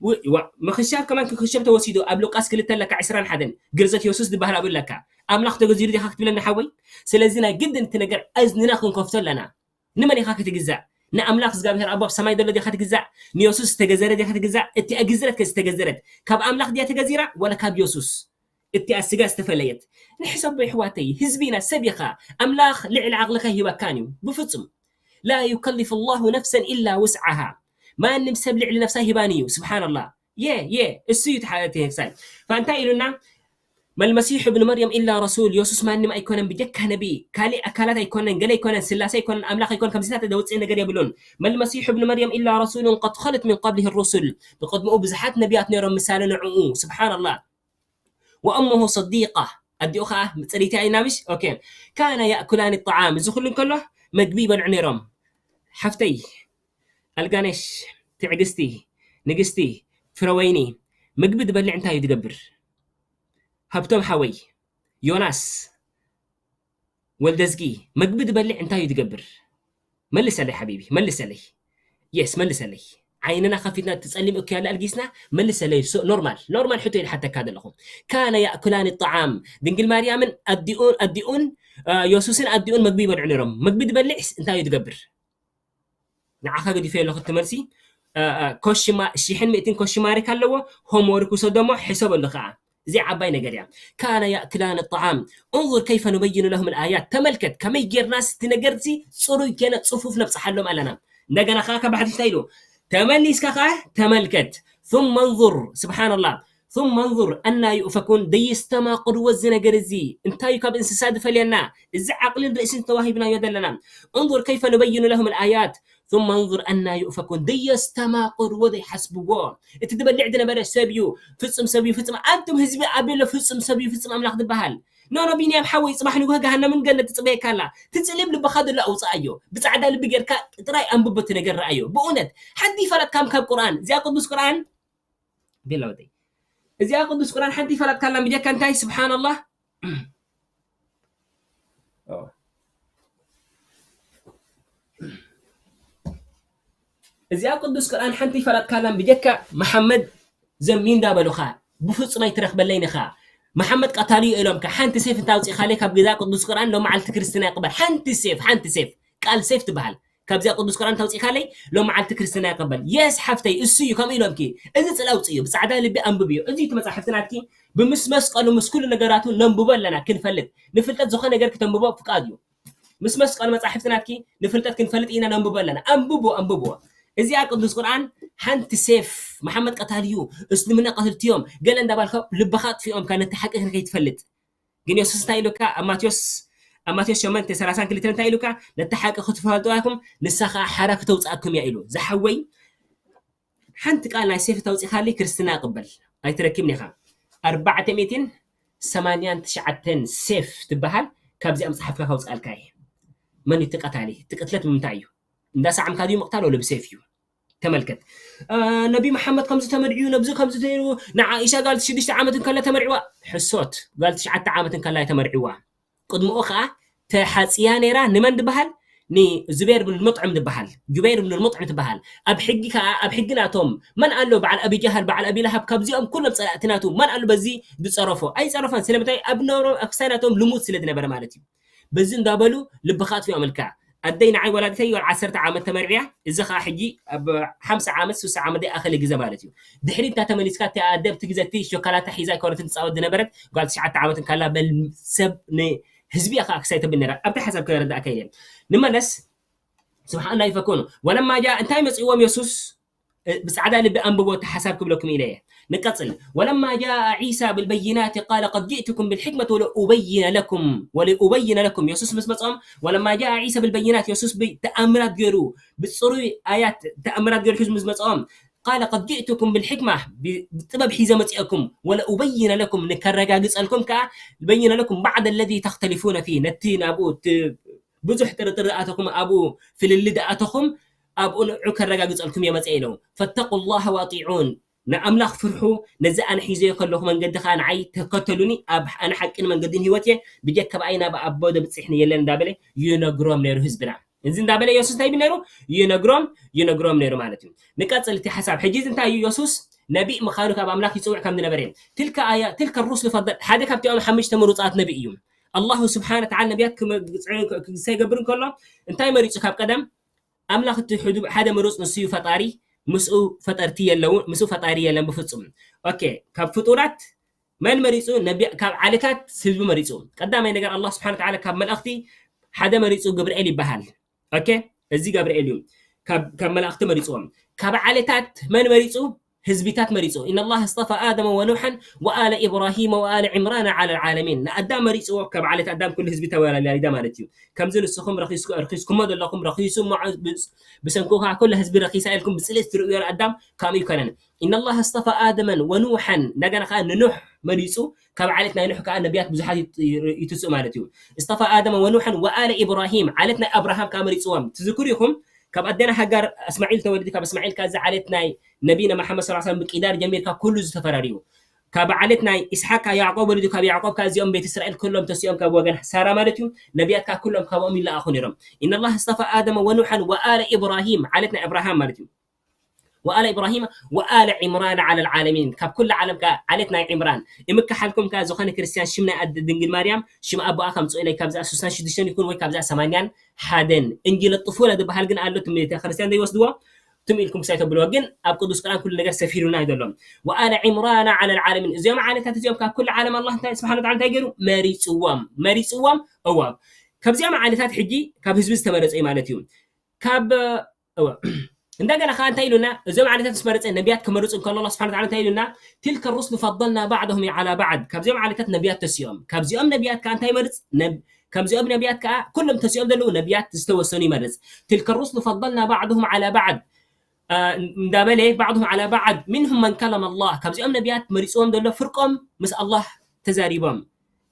ው-፣ ዋ-፣ ምኽሻብ ከማን ክኽሸብ ተወሲዱ ኣብ ሉቃስ ክልተ ኣለካ ዕስራን ሓደን ግርዘት የሱስ ዝበሃል ኣብኡ ኣለካ። ኣምላኽ ተገዚሩ ዲኻ ክትብለኒ ሓወይ? ስለዚ ናይ ግድን እቲ ነገር ኣዝንና ክንከፍቶ ኣለና። ንመን ኢኻ ክትግዛእ? ንኣምላኽ እግዚኣብሔር ኣቦ ኣብ ሰማይ ዘሎ ዲኻ ትግዛእ? ንየሱስ ዝተገዘረ ዲኻ ትግዛእ? እቲኣ ግዝረት ከ ዝተገዘረት ካብ ኣምላኽ ድያ ተገዚራ ዋላ ካብ የሱስ? እቲኣ ስጋ ዝተፈለየት። ንሕሰቦ የሕዋተይ፣ ህዝቢ ኢና፣ ሰብ ኢኻ። ኣምላኽ ልዕሊ ዓቕልኻ ኣይሂበካን እዩ። ብፍጹም። ላ ዩከልፍ ላሁ ነፍሰን ኢላ ውስዓሃ። ማንም ሰብ ልዕሊ ነፍሳ ኣይሂባን እዩ። ስብሓንላህ። የ፣ የ፣ እሱ እዩ እቲ ሓ-፣ እቲ ሕሳብ። ፋንታይ ኢሉና፣ መልመሲሑ ብን መርየም ኢላ ረሱል፣ የሱስ ማንም ኣይኮነን ብጀካ ነቢ፣ ካሊእ ኣካላት ኣይኮነን፣ ገለ ኣይኮነን፣ ስላሴ ኣይኮነን፣ ኣምላኽ ኣይኮነን፣ ከምዚታት ዘውፅእ ነገር የብሉን። መልመሲሑ ብን መርየም ኢላ ረሱሉን ቀድ ኸለት ሚን ቀብሊህ ሩሱል፣ ብቅድምኡ ብዙሓት ነቢያት ነይሮም ምሳሌ ንዕኡ። ስብሓንላህ። ወእሙሁ ሰዲቃ፣ ኣዲኡ ኸዓ ፅሪቲ ኣይናብሽ። ኦኬ። ካነ ያእኩላኒ ጣዓም፣ እዚ ኩሉ እንከሎ መግቢ ይበልዑ ነይሮም። ሓፍተይ ኣልጋነሽ፣ ትዕግስቲ፣ ንግስቲ፣ ፍረወይኒ፣ ምግቢ ዝበልዕ እንታይ እዩ ዝገብር? ሃብቶም ሓወይ፣ ዮናስ፣ ወልደዝጊ፣ ምግቢ ዝበልዕ እንታይ እዩ ዝገብር? መልሰለይ ሓቢቢ፣ መልሰለይ። የስ፣ መልሰለይ። ዓይንና ከፊትና እቲ ጸሊም እኩይ ኣለ ኣልጊስና፣ መልሰለይ። ሶ-፣ ኖርማል፣ ኖርማል ሕቶ እዩ ዝሓተካ ዘለኹ። ካነ ያእኩላኒ ጣዓም፣ ድንግል ማርያምን ኣዲኡን፣ ኣዲኡን፣ አ፣ የሱስን ኣዲኡን ምግቢ ይበልዑ ነይሮም። ምግቢ ዝበልዕስ እንታይ እዩ ዝገብር? ንዓኻ ገዲፈ ኣለኹ እቲ መልሲ። አ፣ አ፣ ኮሽማ-፣ ሽሕን ሚእትን ኮሽማሪክ ኣለዎ። ሆምወርክ ውሰዶ እሞ ሕሰበሉ ኸዓ። እዚ ዓባይ ነገር እያ። ካነ ያእክላን ጣዓም። እንظር ከይፈ ኑበይኑ ለሁም ልኣያት። ተመልከት፣ ከመይ ጌርና እቲ ነገር እዚ ጽሩይ ጌና ጽፉፍ ነብጽሓሎም ኣለና። እንደገና ኸዓ ካብ ባሕቲ እንታይ ኢሉ? ተመሊስካ ኸዓ ተመልከት። ثم انظر። ስብሓንላህ። ثم انظر أنى يؤفكون። ደየስተማቕርዎ እዚ ነገር እዚ። እንታይ እዩ ካብ እንስሳ ዝፈልየና? እዚ ዓቕልን ርእስን ተዋሂብናዮ ዘለና። انظر كيف نبين لهم الآيات ثم انظر أنى يؤفكون። ደየስተማቕርዎ፣ ዘይሓስብዎ። እቲ ዝበልዕ ዝነበረ ሰብ እዩ፣ ፍጹም ሰብ እዩ፣ ፍጹም። ኣንቱም ህዝቢ ኣቤሎ ፍጹም ሰብ እዩ፣ ፍጹም ኣምላኽ ዝበሃል። ኖ፣ ኖ፣ ቢንያም ሓወይ፣ ጽባሕ ንግሆ ገሃነምን ገነት ትጽበየካ ኣላ። እቲ ጽሊም ልብኻ ዘሎ ኣውጽኣዮ። ብጻዕዳ ልቢ ጌርካ ጥራይ ኣንብቦ እቲ ነገር ረኣዮ። ብእውነት፣ ሓንቲ ይፈለጥካም ካብ ቁርኣን። እዚኣ ቅዱስ ቁርኣን ቤላ ወደይ። እዚኣ ቅዱስ ቁርኣን ሓንቲ ይፈለጥካላ ብጀካ እንታይ? ስብሓንላህ። ኦ። እዚኣ ቅዱስ ቁርኣን ሓንቲ ይፈለጥካላ ብጀካ መሓመድ ዘሚ እንዳበሉኻ ብፍጹም ኣይትረኽበለይን ኢኻ። መሓመድ ቀታሊ እዩ ኢሎምካ ሓንቲ ሴፍ እንተ ኣውጺእኻለይ ካብ ገዛ ቅዱስ ቁርኣን ሎም መዓልቲ ክርስትና ይቕበል። ሓንቲ ሴፍ፣ ሓንቲ ሴፍ፣ ቃል ሴፍ ትበሃል። ካብዚኣ ቅዱስ ቁርኣን ተውፂእካለይ ሎም መዓልቲ ክርስትና ይቀበል። የስ ሓፍተይ፣ እሱ እዩ ከምኡ ኢሎምኪ። እዚ ፅላ ኣውፅእዮ፣ ብፃዕዳ ልቢ ኣንብብዮ። እዚ እቲ መፃሕፍቲ ናትኪ ብምስ መስቀሉ ምስ ኩሉ ነገራቱ ነንብቦ ኣለና ክንፈልጥ። ንፍልጠት ዝኾነ ነገር ክተንብቦ ፍቃድ እዩ። ምስ መስቀሉ መፃሕፍቲ ናትኪ ንፍልጠት ክንፈልጥ ኢና ነንብቦ ኣለና። ኣንብቦ፣ ኣንብቦ። እዚኣ ቅዱስ ቁርኣን ሓንቲ ሴፍ፣ መሓመድ ቀታሊ እዩ፣ እስልምና ቀትልቲ እዮም፣ ገለ እንዳባልካ ልብኻ ኣጥፊኦምካ ነቲ ሓቂ ከይትፈልጥ። ግን የሱስ እንታይ ኢሉካ? ኣብ ማቴዎስ፣ ኣብ ማቴዎስ ሸሞንተ ሰላሳን ክልተን እንታይ ኢሉካ? ነቲ ሓቂ ክትፈልጥዋ ኢኹም፣ ንሳ ኸዓ ሓራ ክተውፅኣኩም እያ ኢሉ። ዝሓወይ፣ ሓንቲ ቃል ናይ ሴፍ ተውፂኻለይ ክርስትና እቕበል። ኣይትረክብን ኢኻ። ኣርባዕተ ሚእትን ሰማንያን ትሽዓተን ሴፍ ትበሃል፣ ካብዚኣ መፅሓፍካ ከውፅኣልካ እየ። መን እዩ እቲ ቀታሊ? እቲ ቅትለት ብምንታይ እዩ? እንዳሰዓምካ ድዩ ምቕታል ወለ ብሴፍ እዩ? ተመልከት። ነቢ መሓመድ ከምዚ ተመርዕዩ፣ ነብዚ ከምዚ ተይሩ፣ ንዓኢሻ ጋል ሽዱሽተ ዓመት እንከላ ተመርዕዋ። ሕሶት። ጋል ትሽዓተ ዓመት እንከላ ተመርዕዋ። ቅድምኡ ከዓ ተሓፅያ ነይራ። ንመን ዝበሃል? ንዙቤር ብን ሙጥዕም ዝበሃል፣ ጁበይር ብን ሙጥዕም ዝበሃል። ኣብ ሕጊ ከዓ፣ ኣብ ሕጊ ናቶም መን ኣሎ? በዓል ኣቢ ጃሃል፣ በዓል ኣቢ ለሃብ፣ ካብዚኦም ኩሎም ፀላእቲ ናቱ መን ኣሎ በዚ ዝፀረፎ? ኣይፀረፈን። ስለምንታይ? ኣብ ነብሮም፣ ኣብ ክሳይ ናቶም ልሙድ ስለ ዝነበረ ማለት እዩ። በዚ እንዳበሉ ልብኻ ኣጥፊኦምልካ። ኣደይ ንዓይ ወላዲተይ ወል ዓሰርተ ዓመት ተመርዕያ፣ እዚ ኸዓ ሕጂ ኣብ ሓምሳ ዓመት፣ ስሳ ዓመት ደይ ኣኸለ ግዜ ማለት እዩ። ድሕሪ እንታ ተመሊስካ፣ እቲ ኣደ ኣብቲ ግዜ እቲ ሾካላታ ሒዛ ኣይኮነትን ትፃወት ዝነበረት፣ ጓል ትሽዓተ ዓመት እንካላ በል ሰብ ንህዝቢ ኢኻ ክሳይ ተብል ነራ። ኣብቲ ሓሳብ ከረዳእካ ኢለ። ንመለስ፣ ስብሓን ላ ይፈኮኑ። ወለማ ጃ፣ እንታይ መፅእዎም የሱስ? እ፣ ብፃዕዳ ልቢ ኣንብቦ እቲ ሓሳብ ክብለኩም ኢለ እየ። ንቀፅል። ወለማ ጃአ ዒሳ ብልበይናት ቃለ ቀድ ጅእትኩም ብልሕክመት ወለኡበይነ ለኩም፣ ወለኡበይነ ለኩም። የሱስ ምስ መፅኦም፣ ወለማ ጃአ ዒሳ ብልበይናት፣ የሱስ ብተኣምራት ገይሩ፣ ብፅሩይ ኣያት ተኣምራት ገይሩ ሒዙ ምስ መፅኦም፣ ቃለ ቀድ ጅእትኩም ብልሕክማ፣ ብ-፣ ብጥበብ ሒዘ መፅኦኩም፣ ወለኡበይነ ለኩም፣ ንከረጋግፀልኩም ከዓ፣ በይነ ለኩም ባዕድ ለዚ ተኽተሊፉነ ፊህ፣ ነቲ ናብኡ ት-፣ ብዙሕ ጥርጥር ኣተኹም፣ ኣብኡ ፍልልይ ኣተኹም፣ ኣብኡ ንዑ ከረጋግፀልኩም እየ መፅአ ኢሎም። ፈተቁ ላህ ወኣጢዑን፣ ንኣምላኽ ፍርሑ፣ ነዚ ኣነ ሒዘዮ ከለኹ መንገዲ ኸዓ ንዓይ ተከተሉኒ፣ ኣብ ኣነ ሓቅን መንገድን ህይወት እየ፣ ብጀካ ብኣይ ናብ ኣቦ ዘብፅሕኒ የለን እንዳበለ ይነግሮም ነይሩ ህዝብና። እዚ እንዳበለ የሱስ እንታይ ይብል ነይሩ? ይነግሮም፣ ይነግሮም ነይሩ ማለት እዩ። ንቀፅል እቲ ሓሳብ። ሕጂ እዚ እንታይ እዩ? የሱስ ነቢይ ምዃኑ ካብ ኣምላኽ ይፅውዕ ከም ዝነበረ እዩ። ትልከ ኣያ፣ ትልከ ሩስሉ ፈደል፣ ሓደ ካብቲኦም ሓሙሽተ ምሩፃት ነቢይ እዩ። ኣላሁ ስብሓነ ወተዓላ ነቢያት ክመ-፣ ክፀ-፣ ክሰይገብር እንከሎ እንታይ መሪፁ ካብ ቀደም? ኣምላኽ እቲ ሕዱ-፣ ሓደ ምሩፅ ንሱ እዩ ፈጣሪ፣ ምስኡ ፈጠርቲ የለውን፣ ምስኡ ፈጣሪ የለን ብፍፁም። ኦኬ፣ ካብ ፍጡራት መን መሪፁ? ነቢ-፣ ካብ ዓሌታት ህዝቢ መሪፁ። ቀዳማይ ነገር ኣላህ ስብሓነ ወተዓላ ካብ መላእኽቲ ሓደ መሪፁ ገብርኤል ይበሃል። ኦኬ፣ እዚ ገብርኤል እዩ። ካብ፣ ካብ መላእኽቲ መሪፅዎም። ካብ ዓሌታት መን መሪፁ? ህዝቢታት መሪፁ። ኢነ ላህ እስጠፋ ኣደመ ወኑሐን ወኣለ ኢብራሂመ ወኣለ ዕምራን ዓለ ልዓለሚን። ንኣዳም መሪፅዎ ካብ ዓሌት ኣዳም ኩሉ ህዝቢ ተወላሊዳ ማለት እዩ። ከምዚ ንስኹም ረኺስኩ-፣ ረኺስኩሞ ዘለኹም ረኺሱ እሞ ብ-፣ ብሰንኩ ከዓ ኩሉ ህዝቢ ረኺሳ ኢልኩም ብፅልኢ ትርእዮ ኣዳም ከምኡ ይኮነን። ኢነ ላህ እስጠፋ ኣደመን ወኑሐን፣ እንደገና ከዓ ንኑሕ መሪፁ። ካብ ዓሌት ናይ ኑሕ ከዓ ነቢያት ብዙሓት ይት-፣ ይትስኡ ማለት እዩ። እስጠፋ ኣደመ ወኑሐን ወኣለ ኢብራሂም፣ ዓሌት ናይ ኣብርሃም ከዓ መሪፅዎም። ትዝክሩ ኢኹም፣ ካብ ኣደና ሃጋር እስማዒል ተወሊዱ፣ ካብ እስማዒል ከዓ እዚ ዓሌት ናይ ነቢና መሓመድ ሰለላሁ ዐለይሂ ወሰለም ብቂዳር ጀሚርካ ኩሉ ዝተፈራርዩ። ካብ ዓሌት ናይ ኢስሓቅ ከዓ ያዕቆብ ወሊዱ፣ ካብ ያዕቆብ ከዓ እዚኦም ቤት እስራኤል ኩሎም ተሲኦም ካብ ወገን ሳራ ማለት እዩ። ነቢያት ከዓ ኩሎም ካብኦም ይለኣኹ ነይሮም። ኢነ ላህ እስጠፋ ኣደመ ወኑሐን ወኣለ ኢብራሂም፣ ዓሌት ናይ ኣብርሃም ማለት እዩ። ወኣለ ኢብራሂም ወኣለ ዕምራን ዓለ ልዓለሚን፣ ካብ ኩሉ ዓለም ከዓ ዓሌት ናይ ዕምራን። እምከሓልኩም ከዓ ዝኾነ ክርስትያን ሽም ናይ ኣደ ድንግል ማርያም፣ ሽም ኣቦኣ ከምፅኡ ኢለይ ካብዛ ስሳን ሽዱሽተን ይኹን ወይ ካብዛ ሰማንያን ሓደን። እንጂ ለጥፉ ለዝበሃል ግን ኣሎ፣ ትም ቤተ ክርስትያን ዘይወስድዎ፣ ትም ኢልኩም ክሳይ ተብልዎ። ግን ኣብ ቅዱስ ቁርኣን ኩሉ ነገር ሰፊሩና እዩ ዘሎ። ወኣለ ዕምራን ዓለ ልዓለሚን። እዚኦም ዓሌታት እዚኦም ካብ ኩሉ ዓለም ኣላህ እንታይ ስብሓነ ወተዓላ እንታይ ገይሩ? መሪፅዎም። መሪፅዎም፣ እዋ። ካብዚኦም ዓሌታት ሕጂ ካብ ህዝቢ ዝተመረፀ እዩ ማለት እዩ። ካብ፣ እዋ። እንደገና ከዓ እንታይ ኢሉና? እዞም ዓሌታት ምስ መረፀ ነቢያት ክመርፁ እንከሎ ኣላህ ስብሓነ ወተዓላ እንታይ ኢሉና? ትልከ ሩስሉ ፈደልና ባዕደሁም ዓላ ባዕድ። ካብዚኦም ዓሌታት ነቢያት ተሲኦም። ካብዚኦም ነቢያት ከዓ እንታይ ይመርፅ? ነብ-፣ ከምዚኦም ነቢያት ከዓ ኩሎም ተሲኦም ዘለዉ ነቢያት ዝተወሰኑ ይመርፅ። ትልከ ሩስሉ ፈደልና ባዕደሁም ዓላ ባዕድ፣ አ፣ እንዳበለ ባዕድሁም ዓላ ባዕድ ሚንሁም መን ከለመ ኣላህ። ካብዚኦም ነቢያት መሪፅዎም ዘሎ ፍርቆም ምስ ኣላህ ተዛሪቦም።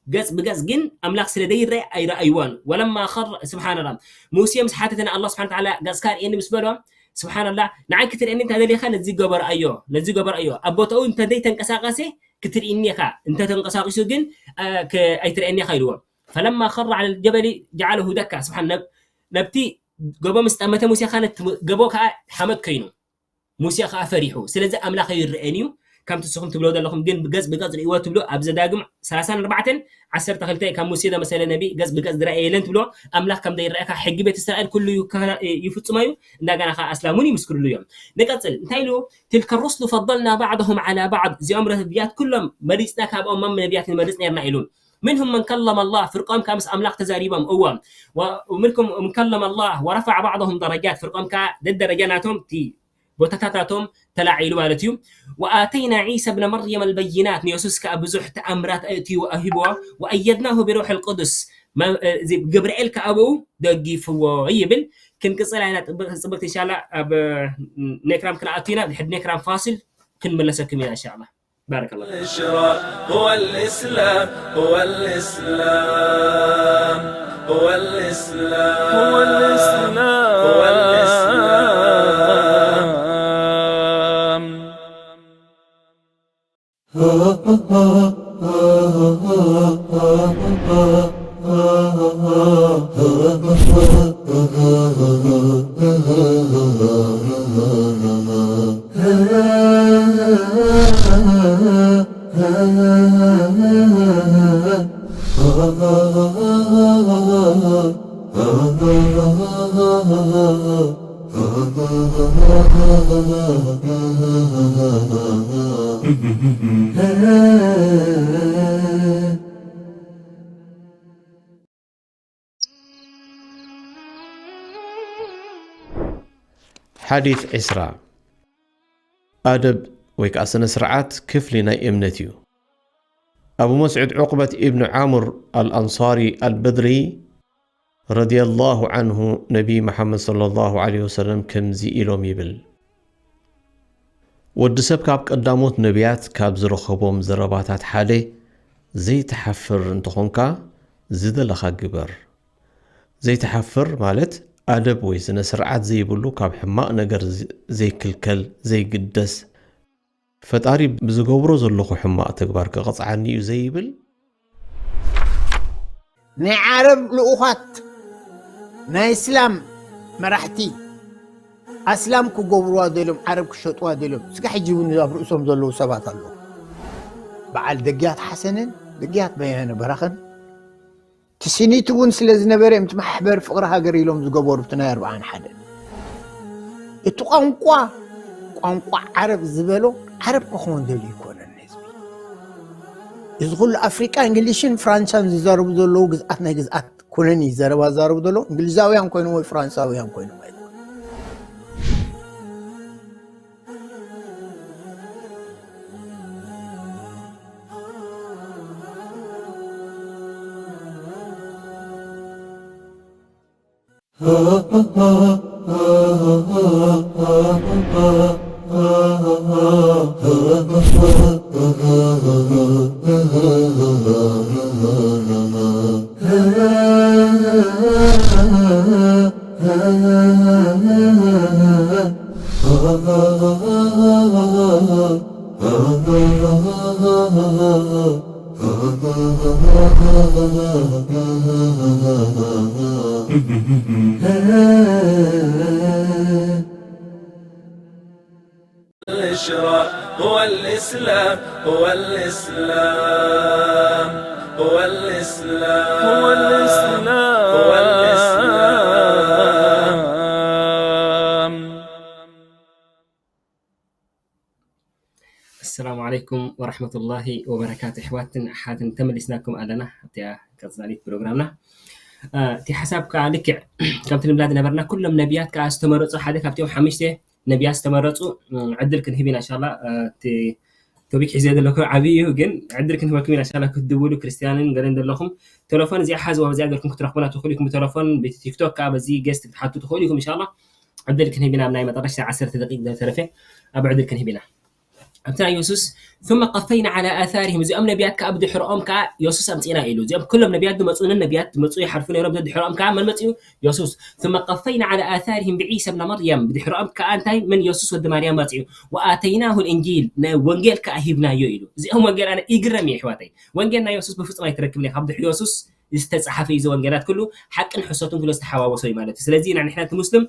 ገፅ ብገፅ ግን ኣምላኽ ስለ ዘይረአ ኣይረኣይዎን። ወለማ ኸር-፣ ስብሓንላ፣ ሙሴ ምስ ሓተተ ንኣላህ ስብሓን ተዓላ ገፅካ ርእየኒ ምስ በሎ፣ ስብሓንላ፣ ንዓይ ክትርእየኒ እንተ ደሊኻ ነዚ ገበርኣዮ፣ ነዚ ገበርኣዮ። ኣብ ቦታኡ እንተ ዘይተንቀሳቐሰ ክትርእየኒ ኢኻ፣ እንተ ተንቀሳቒሱ ግን፣ አ፣ ከ-፣ ኣይትርእየኒ ኢኻ ኢልዎ። ፈለማ ኸረ ዓለ ልጀበሊ ጀዓለሁ ደካ። ስብሓን፣ ነብ-፣ ነብቲ ጎቦ ምስ ጠመተ ሙሴ ኸዓ ነቲ ጎቦ ኸዓ ሓመድ ኮይኑ። ሙሴ ኸዓ ፈሪሑ። ስለዚ ኣምላኽ ኣይረኣን እዩ፣ ከምቲ ንስኹም ትብሎ ዘለኹም ግን ብገጽ ብገጽ ርእይዎ ትብሉ ኣብ ዘዳግም ሰላሳን ኣርባዕተን ዓሰርተ ክልተ ካብ ሙሴ ዘመሰለ ነቢ ገጽ ብገጽ ዝረኣየ የለን ትብሎ። ኣምላኽ ከም ዘይረኣካ ሕጊ ቤት እስራኤል ኩሉ ይከ-፣ ይፍጽሞ እዩ። እንደገና ኸዓ ኣስላም እውን ይምስክርሉ እዮም። ንቀጽል። እንታይ ኢሉ? ትልከ ሩስሉ ፈደልና ባዕደሁም ዓላ ባዕድ። እዚኦም ነቢያት ኩሎም መሪጽና፣ ካብኦም ነቢያት ንመርጽ ነርና ኢሉ። ምንሁም መን ከለመ ኣላህ፣ ፍርቆም ካብ ምስ ኣምላኽ ተዛሪቦም፣ እዎ። ወ-፣ ምንኩም መን ከለመ ኣላህ ወረፈዐ ባዕደሁም ደረጃት፣ ፍርቆም ከኣ ደደረጃ ናቶም፣ እቲ ቦታታት ናቶም ተላዒሉ ማለት እዩ። ወኣተይና ዒሳ ብነ መርየም ኣልበይናት፣ ንየሱስ ከኣ ብዙሕ ተኣምራት ኣእትዩ ኣሂብዎ። ወኣየድናሁ ብሩሕ ልቁዱስ፣ መ-፣ እዚ ገብርኤል ከኣ ኣብኡ ደጊፍዎ ይብል። ክንቅጽል ኢና ጽብቅ-፣ ጽብቅቲ ኢንሻላ ኣብ ኔክራም ክንኣቱ ኢና። ድሕሪ ኔክራም ፋሲል ክንምለሰኩም ኢና ኢንሻላ። بارك الله. الإشراق هو الإسلام، هو الإسلام، هو الإسلام، هو الإسلام، هو ሓዲት ዕስራ። ኣደብ ወይ ከኣ ስነ ስርዓት ክፍሊ ናይ እምነት እዩ። ኣቡ መስዑድ ዑቕበት ኢብኑ ዓምር ኣልኣንሳሪ ኣልበድሪ ረዲየላሁ ዓንሁ ነቢ መሓመድ ሰለላሁ ዓለይሂ ወሰለም ከምዚ ኢሎም ይብል፣ ወዲ ሰብ ካብ ቀዳሞት ነቢያት ካብ ዝረኸቦም ዘረባታት ሓደ ዘይትሓፍር እንተኾንካ ዝደለኻ ግበር። ዘይትሓፍር ማለት ኣደብ ወይ ስነ ስርዓት ዘይብሉ ካብ ሕማቕ ነገር ዝ- ዘይክልከል ዘይግደስ ፈጣሪ ብዝገብሮ ዘለኹ ሕማቕ ተግባር ክቕፅዓኒ እዩ ዘይብል ናይ ዓረብ ልኡኻት ናይ እስላም መራሕቲ ኣስላም ክገብርዋ ደልዮም ዓረብ ክሸጥዋ ደልዮም ስጋ ሕጂ እውን ኣብ ርእሶም ዘለዉ ሰባት ኣለዉ። በዓል ደግያት ሓሰንን ደግያት በየነ በራኸን ትስኒት እውን ስለ ዝነበረ እዮም እቲ ማሕበር ፍቕሪ ሃገር ኢሎም ዝገበሩ እቲ ናይ ኣርብዓን ሓደን። እቲ ቋንቋ ቋንቋ ዓረብ ዝበሎ ዓረብ ክኸውን ደልዩ ይኮነን ህዝቢ። እዚ ኩሉ ኣፍሪቃ እንግሊሽን ፍራንሳን ዝዛረቡ ዘለዉ ግዝኣት ናይ ግዝኣት ኩነኒ ዘረባ ዝዛረቡ ዘለዉ እንግሊዛውያን ኮይኖም ወይ ፍራንሳውያን ኮይኖም ኣይኮኑ። الإشراق هو الإسلام، هو الإسلام، هو الإسلام، هو الإسلام، هو الإسلام. السلام عليكم ورحمة الله وبركاته. أحواتن أحاتن تملسناكم أدنا حتى كتزاليت برنامجنا. እቲ ሓሳብ ከዓ ልክዕ ከምቲ ንብላ ዝነበርና ኩሎም ነቢያት ከዓ ዝተመረፁ ሓደ ካብቲኦም ሓሙሽተ ነቢያት ዝተመረፁ ዕድል ክንህብ ኢና እንሻላ። እቲ ቶፒክ ሒዘ ዘለኩ ዓብዪ እዩ፣ ግን ዕድል ክንህበኩም ኢና እንሻላ። ክትድውሉ ክርስትያንን ገለን ዘለኹም ቴሌፎን እዚኣ ሓዝዋ፣ እዚኣ ገርኩም ክትረኽቡና ትኽእሉ ኢኹም። ብቴሌፎን ብቲክቶክ ከዓ በዚ ጌስት ክትሓቱ ትኽእሉ ኢኹም እንሻላ። ዕድል ክንህብ ኢና፣ ኣብ ናይ መጠረሽታ ዓሰርተ ደቂቅ ዝተረፈ ኣብ ዕድል ክንህብ ኢና። ኣብቲ ናይ የሱስ ثم قفينا على آثارهم እዚኦም ነቢያት ከዓ ብድሕርኦም ከዓ የሱስ ኣምፂና ኢሉ። እዚኦም ኩሎም ነቢያት ዝመፁንን ነቢያት ዝመፁ ይሓልፉ ነይሮም። ብድሕርኦም ከዓ መን መፅኡ? የሱስ። ثم قفينا على آثارهم بعيسى ابن مريم ብድሕርኦም ከዓ እንታይ? መን? የሱስ ወዲ ማርያም መፅኡ። وآتيناه الإنجيل ናይ ወንጌል ከዓ ሂብናዮ ኢሉ። እዚኦም ወንጌል ኣነ ይግረም እየ ኣሕዋተይ። ወንጌል ናይ የሱስ ብፍፁም ኣይትረክብን ኢኻ። ብድሕሪ የሱስ ዝተፃሓፈ እዩ። እዚ ወንጌላት ኩሉ ሓቅን ሕሶትን ኩሉ ዝተሓዋወሶ እዩ ማለት እዩ። ስለዚ ኢና ንሕና እቲ ሙስሊም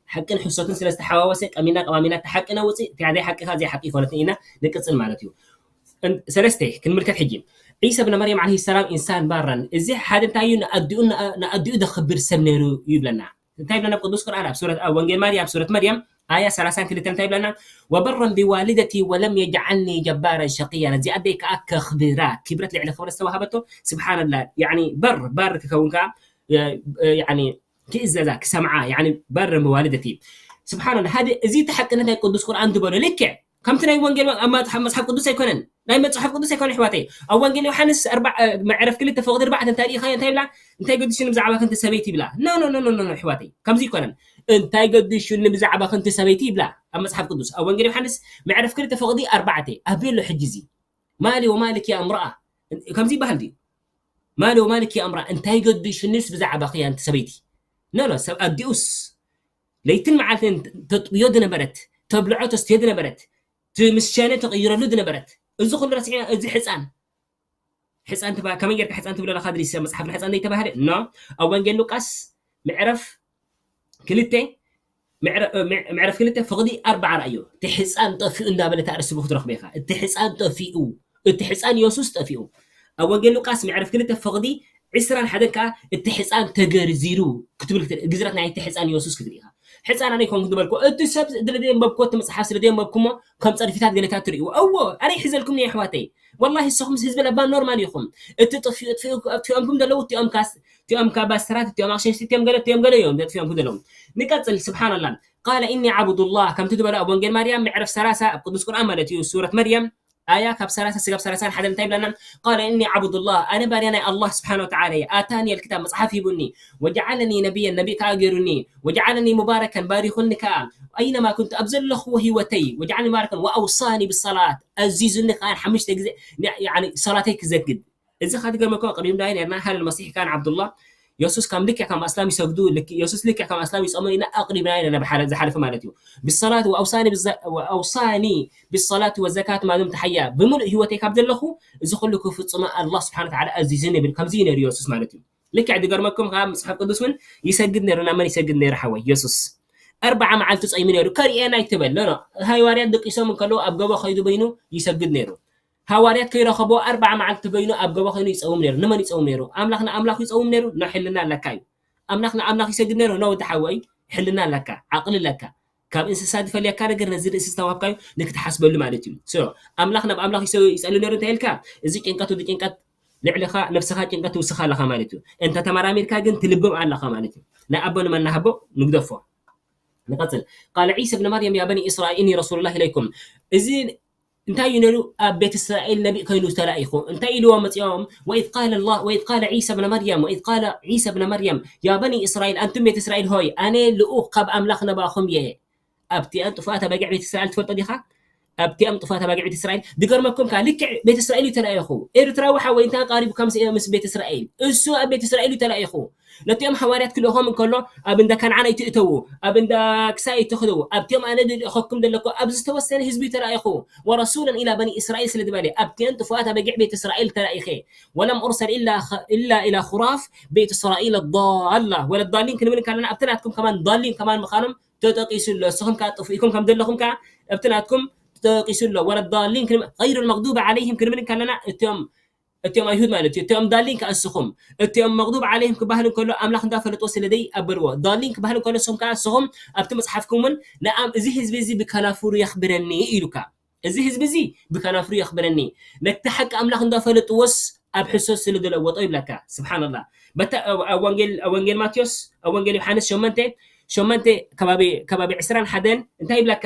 ሓቅን ሕሶትን ስለ ዝተሓዋወሰ ቀሚና ቀማሚና እቲ ሓቂ ነውፅእ፣ እቲኣ ዘይሓቂ ከዓ ዘይሓቂ ይኮነትን ኢና ንቅፅል ማለት እዩ። ሰለስተ ክንምልከት ሕጂ። ዒሳ ብነ መርያም ዓለይሂ ሰላም ኢንሳን ባራን፣ እዚ ሓደ እንታይ እዩ? ንኣዲኡ ንኣዲኡ ዘኽብር ሰብ ነይሩ ይብለና። እንታይ ይብለና ኣብ ቅዱስ ቁርኣን ኣብ ሱረት ኣብ ወንጌል ማርያም ሱረት መርያም ኣያ ሰላሳን ክልተን እንታይ ይብለና? ወበረን ብዋልደቲ ወለም የጅዓልኒ ጀባራን ሸቅያ። ነዚ ኣደይ ከዓ ከኽብራ፣ ክብረት ልዕሊ ክብረት ዝተዋሃበቶ። ስብሓንላ። ያኒ በር በር ክኸውን ከዓ ያኒ ክእዘዛ ክሰምዓ ያኒ በር ብዋልደቲ። ስብሓንላ። ሓደ እዚ ተሓቅነት ናይ ቅዱስ ቁርኣን ዝበሎ ልክዕ ከምቲ ናይ ወንጌል ኣብ መጽሓፍ ቅዱስ ኣይኮነን፣ ናይ መጽሓፍ ቅዱስ ኣይኮነ ኣሕዋተይ። ኣብ ወንጌል ዮሃንስ መዕረፍ ክልተ ፈቕዲ ኣርባዕተ እንታይ ርኢኻዮ? እንታይ ይብላ? እንታይ ገዲሹኒ ብዛዕባ ክንቲ ሰበይቲ ይብላ። ኖ ኖ ኖ ኖ ኣሕዋተይ፣ ከምዚ ኣይኮነን። እንታይ ገዲሹኒ ብዛዕባ ክንቲ ሰበይቲ ይብላ ኣብ መጽሓፍ ቅዱስ። ኣብ ወንጌል ዮሃንስ መዕረፍ ክልተ ፈቕዲ ኣርባዕተ ኣበይ ኣሎ ሕጂ እዚ? ማሊ ወማልክ ያ እምረኣ ከምዚ ይበሃል ድዩ? ማሊ ወማልክ ያ እምረኣ እንታይ ገዲሹኒስ ብዛዕባ ክያ ኣንቲ ሰበይቲ? ኖ ኖ ሰብ ኣዲኡስ ለይትን መዓልትን ተጥብዮ ዝነበረት፣ ተብልዖ ተስትዮ ዝነበረት፣ እቲ ምስ ሸነ ተቕይረሉ ዝነበረት እዚ ኩሉ ረሲዕና፣ እዚ ሕፃን፣ ሕፃን ትባ-፣ ከመይ ጌርካ ሕፃን ትብሎ ኣለኻ? ድሪሰ መጽሓፍና ሕፃን ዘይተባህለ? ኖ። ኣብ ወንጌል ሉቃስ ምዕረፍ ክልተ፣ ምዕረ-፣ ምዕ-፣ ምዕረፍ ክልተ ፍቕዲ ኣርባዓ ርኣዮ። እቲ ሕፃን ጠፊኡ እንዳበለ እቲ ኣርእስቲ ብኡ ክትረኽቦ ኢኻ። እቲ ሕፃን ጠፊኡ፣ እቲ ሕፃን የሱስ ጠፊኡ። ኣብ ወንጌል ሉቃስ ምዕረፍ ክልተ ፍቕዲ ዕስራን ሓደን ከኣ እቲ ሕፃን ተገርዚሩ ክትብል ክትርኢ፣ ግዝረት ናይ እቲ ሕፃን የሱስ ክትርኢ ኢኻ። ሕፃን ኣነ ይኮንኩ ዝበልኩ፣ እቲ ሰብ ድለ ደየንበብኩ፣ እቲ መጽሓፍ ስለ ደየንበብኩሞ ከም ጸድፊታት ገለታት ትርእይዎ። እዎ፣ ኣነ ይሕዘልኩም እየ ኣሕዋተይ። ወላሂ ንስኹም ህዝቢ ለባም ኖርማል ኢኹም። እቲ ጥፊኡ፣ ጥፊኡ፣ ኣጥፊኦምኩም ዘለዉ እቲኦም ካስ-፣ እቲኦም ካባስተራት፣ እቲኦም ኣክሽንስቲ፣ እቲኦም ገለ፣ እቲኦም ገለ እዮም ዘጥፊኦምኩም ዘለዉ። ንቀጽል፣ ስብሓንላህ። ቃለ ኢኒ ዓብዱላህ፣ ከምቲ ዝበለ ኣብ ወንጌል ማርያም ምዕረፍ ሰላሳ ኣብ ቅዱስ ቁርኣን ማለት እዩ፣ ሱረት መርያም፣ ኣያ ካብ ሰላሳ ስጋብ ሰላሳን ሓደን እንታይ ይብለና? ቃለ ኢኒ ዓብዱላህ፣ ኣነ ባርያ ናይ ኣላህ ስብሓን ወተዓላ እየ። ኣታኒ ኣልክታብ፣ መጽሓፍ ሂቡኒ፣ ወጀዓለኒ ነቢየን፣ ነቢ ከኣ ገይሩኒ፣ ወጀዓለኒ ሙባረከን፣ ባሪኹኒ ከኣ፣ ኣይነማ ኩንቱ፣ ኣብ ዘለኽዎ ህይወተይ፣ ወጀዓለኒ ሙባረከን፣ ወኣውሳኒ ብሰላት፣ ኣዚዙኒ ከኣ ሓሙሽተ ግዜ፣ ያኒ፣ ሰላተይ ክዘግድ። እዚ ኻትገርመኩም ኣቕዲምናዮ ነርና፣ ሀል መሲሕ ካን ዓብዱላህ፣ የሱስ ከም ልክዕ ከም ኣስላም ይሰግዱ፣ ልክ-፣ የሱስ ልክዕ ከም ኣስላም ይጾሙ ኢና ኣቕዲምናዮ ነርና ብሓለ-፣ ዝሓለፈ ማለት እዩ። ብሰላት ወኣውሳኒ ብዘ-፣ ወኣውሳኒ ብሰላት ወዘካት ማሉም ተሓያ፣ ብምሉእ ህይወተይ ካብ ዘለኹ፣ እዚ ኩሉ ክፍጽሞ ኣላህ ስብሓን ወተዓላ ኣዚዙኒ ይብል። ከምዚ እዩ ነይሩ የሱስ ማለት እዩ። ልክዕ ዝገርመኩም ከኣ መጽሓፍ ቅዱስ እውን ይሰግድ ነይሩ። ናብ መን ይሰግድ ነይሩ ሓወይ? የሱስ። ኣርባዓ መዓልቲ ጾይሙ ነይሩ። ከርእየና ኣይትበል። ኖ፣ ኖ። ሃዋርያት ደቂሶም እንከለዉ ኣብ ጎቦ ከይዱ በይኑ ይሰግድ ነይሩ። ሃዋርያት ከይረኸቦ ኣርባዓ መዓልቲ በይኑ ኣብ ጎቦ ኮይኑ ይጸውም ነይሩ። ንመን ይጸውም ነይሩ? ኣምላኽ ንኣምላኽ ይጸውም ነይሩ? ኖ፣ ሕልና ኣለካ እዩ። ኣምላኽ ንኣምላኽ ይሰግድ ነይሩ? ኖ፣ ወዲ ሓወይ፣ ሕልና ኣለካ፣ ዓቕሊ ኣለካ። ካብ እንስሳ ዝፈልየካ ነገር ነዚ ርእሲ ዝተዋህብካዩ ንክትሓስበሉ ማለት እዩ። ሶ፣ ኣምላኽ ናብ ኣምላኽ ይሰ-፣ ይጸሊ ነይሩ እንታይ ኢልካ? እዚ ጭንቀት፣ ወዲ ጭንቀት ልዕልኻ፣ ነብስኻ ጭንቀት ትውስኻ ኣለኻ ማለት እዩ። እንተ ተመራሚርካ ግን ትልብም ኣለኻ ማለት እዩ። ንኣቦ ንመናሃቦ ንግደፎ። ንቐጽል። ቃለ ዒሳ ብን መርየም ያ በኒ እስራኤል ኢኒ ረሱሉላህ ኢለይኩም። እዚ እንታይ እዩ ነይሩ? ኣብ ቤት እስራኤል ነቢይ ኮይኑ ተላኢኹ። እንታይ ኢልዎም መጺኦም? ወኢዝ ቃለ ላህ፣ ወኢዝ ቃለ ዒሳ ብነ መርየም፣ ወኢዝ ቃለ ዒሳ ብነ መርየም፣ ያ በኒ እስራኤል፣ ኣንቱም ቤት እስራኤል ሆይ፣ ኣነ ልኡኽ ካብ ኣምላኽ ነባኹም እየ። ኣብቲኣን ጥፉኣት ኣባጊዕ ቤት እስራኤል ትፈልጦ ዲኻ? ኣብቲኣም ጥፉኣት ኣባጊዕ ቤት እስራኤል። ድገርመኩም ከኣ፣ ልክዕ ቤት እስራኤል እዩ ተላኢኹ። ኤርትራዊ ሓወይ እንታይ ኣቃሪቡካ ምስ፣ ምስ ቤት እስራኤል? እሱ ኣብ ቤት እስራኤል እዩ ተላኢኹ። ነቲኦም ሃዋርያት ክልእኾም እንከሎ፣ ኣብ እንዳ ከነዓን ኣይትእተዉ፣ ኣብ እንዳ ክሳይ ኣይትኽደዉ፣ ኣብቲኦም ኣነ ዝልእኸኩም ዘለኩ ኣብ ዝተወሰነ ህዝቢ ተላኢኹ፣ ወረሱለን ኢላ በኒ እስራኤል ስለ ዝበለ፣ ኣብቲአን ጥፉኣት ኣበጊዕ ቤት እስራኤል ተላኢኸ፣ ወለም ኡርሰል ኢላ ኸ-፣ ኢላ ኢላ ኹራፍ ቤት እስራኤል ዳላ ወለዳሊን ክንብል እንከለና፣ ኣብቲ ናትኩም ከማን ዳሊን ከማን ምዃኖም ተጠቂሱ ኣሎ። እስኹም ከኣ ጥፉኢኩም ከም ዘለኹም ከኣ ኣብቲ ናትኩም ተጠቂሱ ኣሎ። ወለዳሊን ክንብል፣ ገይሩል መግዱቢ ዓለይሂም ክንብል እንከለና፣ እቲኦም እቲኦም ኣይሁድ ማለት እዩ። እቲኦም ዳሊን ከኣ እስኹም። እቲኦም መግዱብ ዓለይሂም ክበሃል እንከሎ ኣምላኽ እንዳፈለጥዎ ስለ ደይ ኣበልዎ። ዳሊን ክበሃል እንከሎ እስኹም ከኣ እስኹም ኣብቲ መጽሓፍኩም እውን ንኣም-፣ እዚ ህዝቢ እዚ ብከናፍሩ የኽብረኒ ኢሉካ። እዚ ህዝቢ እዚ ብከናፍሩ የኽብረኒ። ነቲ ሓቂ ኣምላኽ እንዳፈለጥዎስ ኣብ ሕሶት ስለ ዝለወጦ ይብለካ። ስብሓንላህ። በታ ኣብ፣ ኣብ ወንጌል፣ ኣብ ወንጌል ማቴዎስ፣ ኣብ ወንጌል ዮሓንስ ሸሞንተ፣ ሸሞንተ ከባቢ፣ ከባቢ ዕስራን ሓደን እንታይ ይብለካ?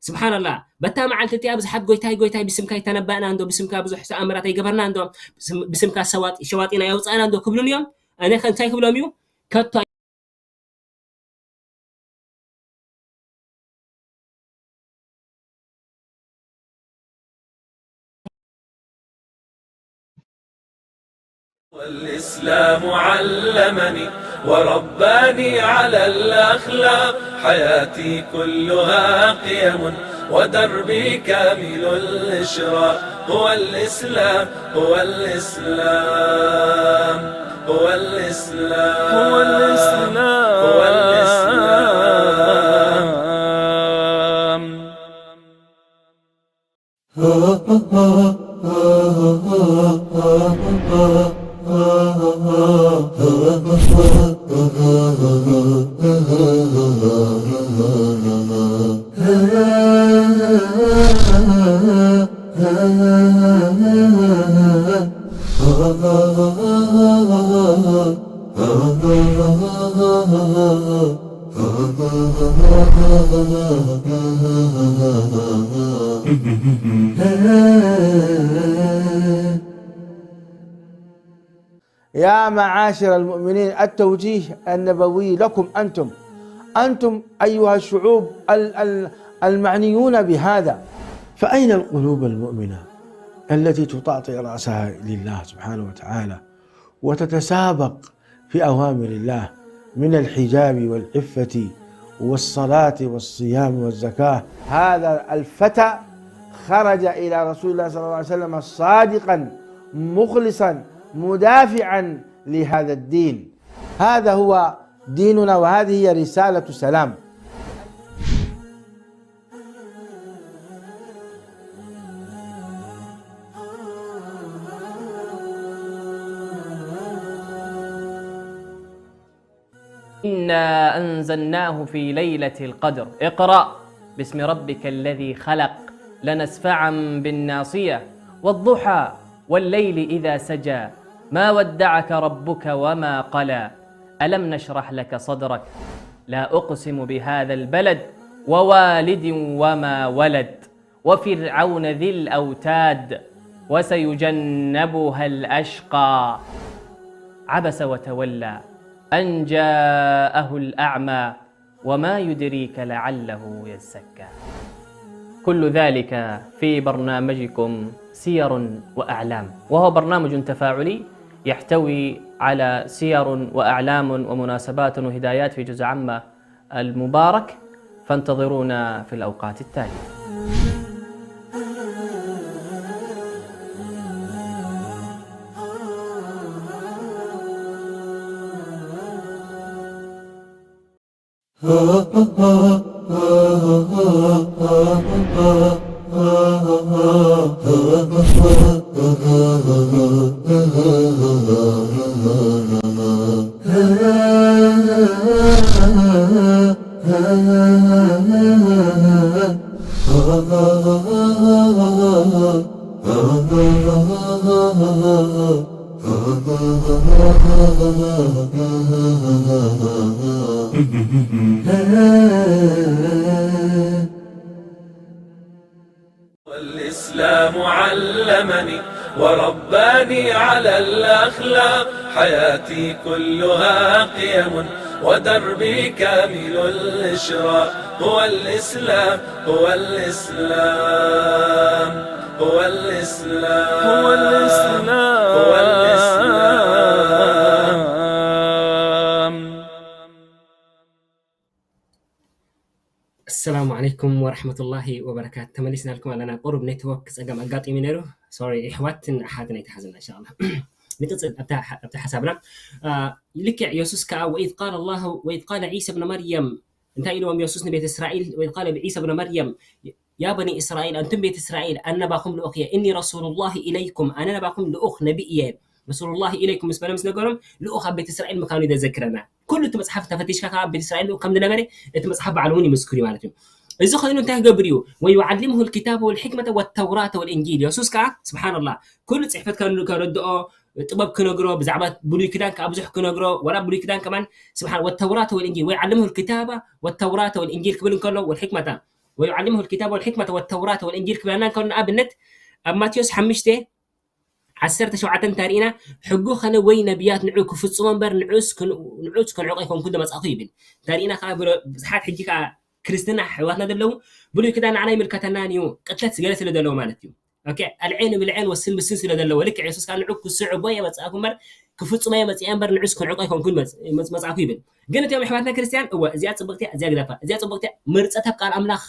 ስብሓንላህ፣ በታ መዓልቲ እቲኣ ብዙሓት "ጎይታይ፣ ጎይታይ፣ ብስምካ ኣይተነባእና እንዶ? ብስምካ ብዙሕ ተኣምራት ኣይገበርና እንዶ? ብስም-፣ ብስምካ ሰዋጢ-፣ ሸዋጢና የውፃእና እንዶ?" ክብሉን እዮም። ኣነ ከ እንታይ ክብሎም እዩ? ከቶ الإسلام علمني ورباني على الأخلاق، حياتي كلها قيم ودربي كامل الإشراق. هو الإسلام، هو الإسلام، هو الإسلام، هو الإسلام. يا معاشر المؤمنين، التوجيه النبوي لكم أنتم، أنتم أيها الشعوب ال-، ال-، المعنيون بهذا، فأين القلوب المؤمنة التي تطأطئ رأسها لله سبحانه وتعالى وتتسابق في أوامر الله من الحجاب والعفة والصلاة والصيام والزكاة؟ هذا الفتى خرج إلى رسول الله صلى الله عليه وسلم صادقا مخلصا مدافعا لهذا الدين. هذا هو ديننا وهذه هي رسالة سلام. إنا أنزلناه في ليلة القدر. اقرأ باسم ربك الذي خلق. لنسفعا بالناصية. والضحى. والليل إذا سجى. ما ودعك ربك وما قلى. ألم نشرح لك صدرك. لا أقسم بهذا البلد. ووالد وما ولد. وفرعون ذي الأوتاد. وسيجنبها الأشقى. عبس وتولى. أن جاءه الأعمى. وما يدريك لعله يزكى. كل ذلك في برنامجكم سير وأعلام، وهو برنامج تفاعلي يحتوي على سير وأعلام ومناسبات وهدايات في جزء عامة المبارك، فانتظرونا في الأوقات التالية. الإسلام علمني ورباني على الأخلاق، حياتي كلها قيم ودربي كامل الإشراق. هو الإسلام، هو الإسلام، هو الإسلام، هو الإسلام، هو الإسلام. السلام عليكم ورحمة الله وبركاته. ተመሊስናልኩም ኣለና። ቁሩብ ኔትወርክ ጸገም ኣጋጢሙ ነይሩ። ሶሪ፣ ኣሕዋትን ኣሓትን ኣይትሓዙና፣ ኢንሻኣላህ። ንቅጽል ኣብታ፣ ኣብታ ሓሳብና። አ፣ ልክዕ የሱስ ከኣ፣ "ወኢዝ ቃለ ኣላሁ፣ ወኢዝ ቃለ ዒሳ ብነ መርየም", እንታይ ኢልዎም የሱስ ንቤት እስራኤል? "ወኢዝ ቃለ ዒሳ ብነ መርየም፣ ያ በኒ እስራኤል፣ ኣንቱም ቤት እስራኤል፣ ኣነ ናባኹም ልኡኽ እየ። እኒ ረሱሉላሂ ኢለይኩም፣ ኣነ ናባኹም ልኡኽ ነቢ እየ። ረሱሉላሂ ኢለይኩም" ምስ በለ ምስ ነገሮም፣ ልኡኽ ኣብ ቤት እስራኤል ምዃኑ እዩ ዘዘክረና። ኩሉ እቲ መጽሓፍ ተፈቲሽካ ከኣ ኣብ ቤት እስራኤል ልኡኽ ከም ዝነበረ እቲ መጽሓፍ ባዕሉ እውን ይምስክር እዩ ማለት እዩ። እዚ ኮይኑ እንታይ ክገብር እዩ? "ወዩዓሊምሁ ልኪታበ ወልሕክመተ ወተውራተ ወልእንጂል።" የሱስ ከኣ፣ ስብሓንላህ፣ ኩሉ ጽሕፈት ከን-፣ ከረድኦ፣ ጥበብ ክነግሮ፣ ብዛዕባ ብሉይ ኪዳን ከኣ ብዙሕ ክነግሮ፣ ዋላ ብሉይ ኪዳን ከማን፣ ስብሓን፣ ወተውራተ ወልእንጂል፣ "ወዩዓሊምሁ ልኪታበ ወተውራተ ወልእንጂል" ክብል እንከሎ፣ ወልሕክመተ፣ "ወዩዓሊምሁ ልኪታበ ወልሕክመተ ወተውራተ ወልእንጂል" ክብለና እንከሎ፣ ንኣብነት ኣብ ማቴዎስ ሓሙሽተ ዓሰርተ ሸውዓተ እንተሪእና፣ "ሕጉ ኸነ ወይ ነቢያት ንዑ ክፍጽሞ እምበር ንዑስ ክን-፣ ንዑስ ክንዕቆ ኣይኮንኩን ዝመጻእኩ" ይብል። እንተሪእና ከኣ ብረ-፣ ብዙሓት ሕጂ ከኣ ክርስትና ኣሕዋትና ዘለዉ፣ ብሉይ ኪዳን ንዓና ኣይምልከተናን እዩ፣ ቅትለት ገለ ስለ ዘለዎ ማለት እዩ። ኦኬ፣ ኣልዔን ብልዔን ወስን ብስን ስለ ዘለዎ፣ ልክዕ የሱስ ከኣ ንዑ ክስዕቦ እየ መጻእኩ እምበር፣ ክፍጽሞ እየ መጺአ እምበር ንዑስ ክንዕቆ ኣይኮንኩን መጽ-፣ መጽ-፣ መጻእኩ ይብል። ግን እቲኦም ኣሕዋትና ክርስትያን፣ እወ፣ እዚኣ ጽብቕቲ እያ፣ እዚኣ ግደፋ፣ እዚኣ ጽብቕቲ እያ፣ ምርጸት ኣብ ቃል ኣምላኽ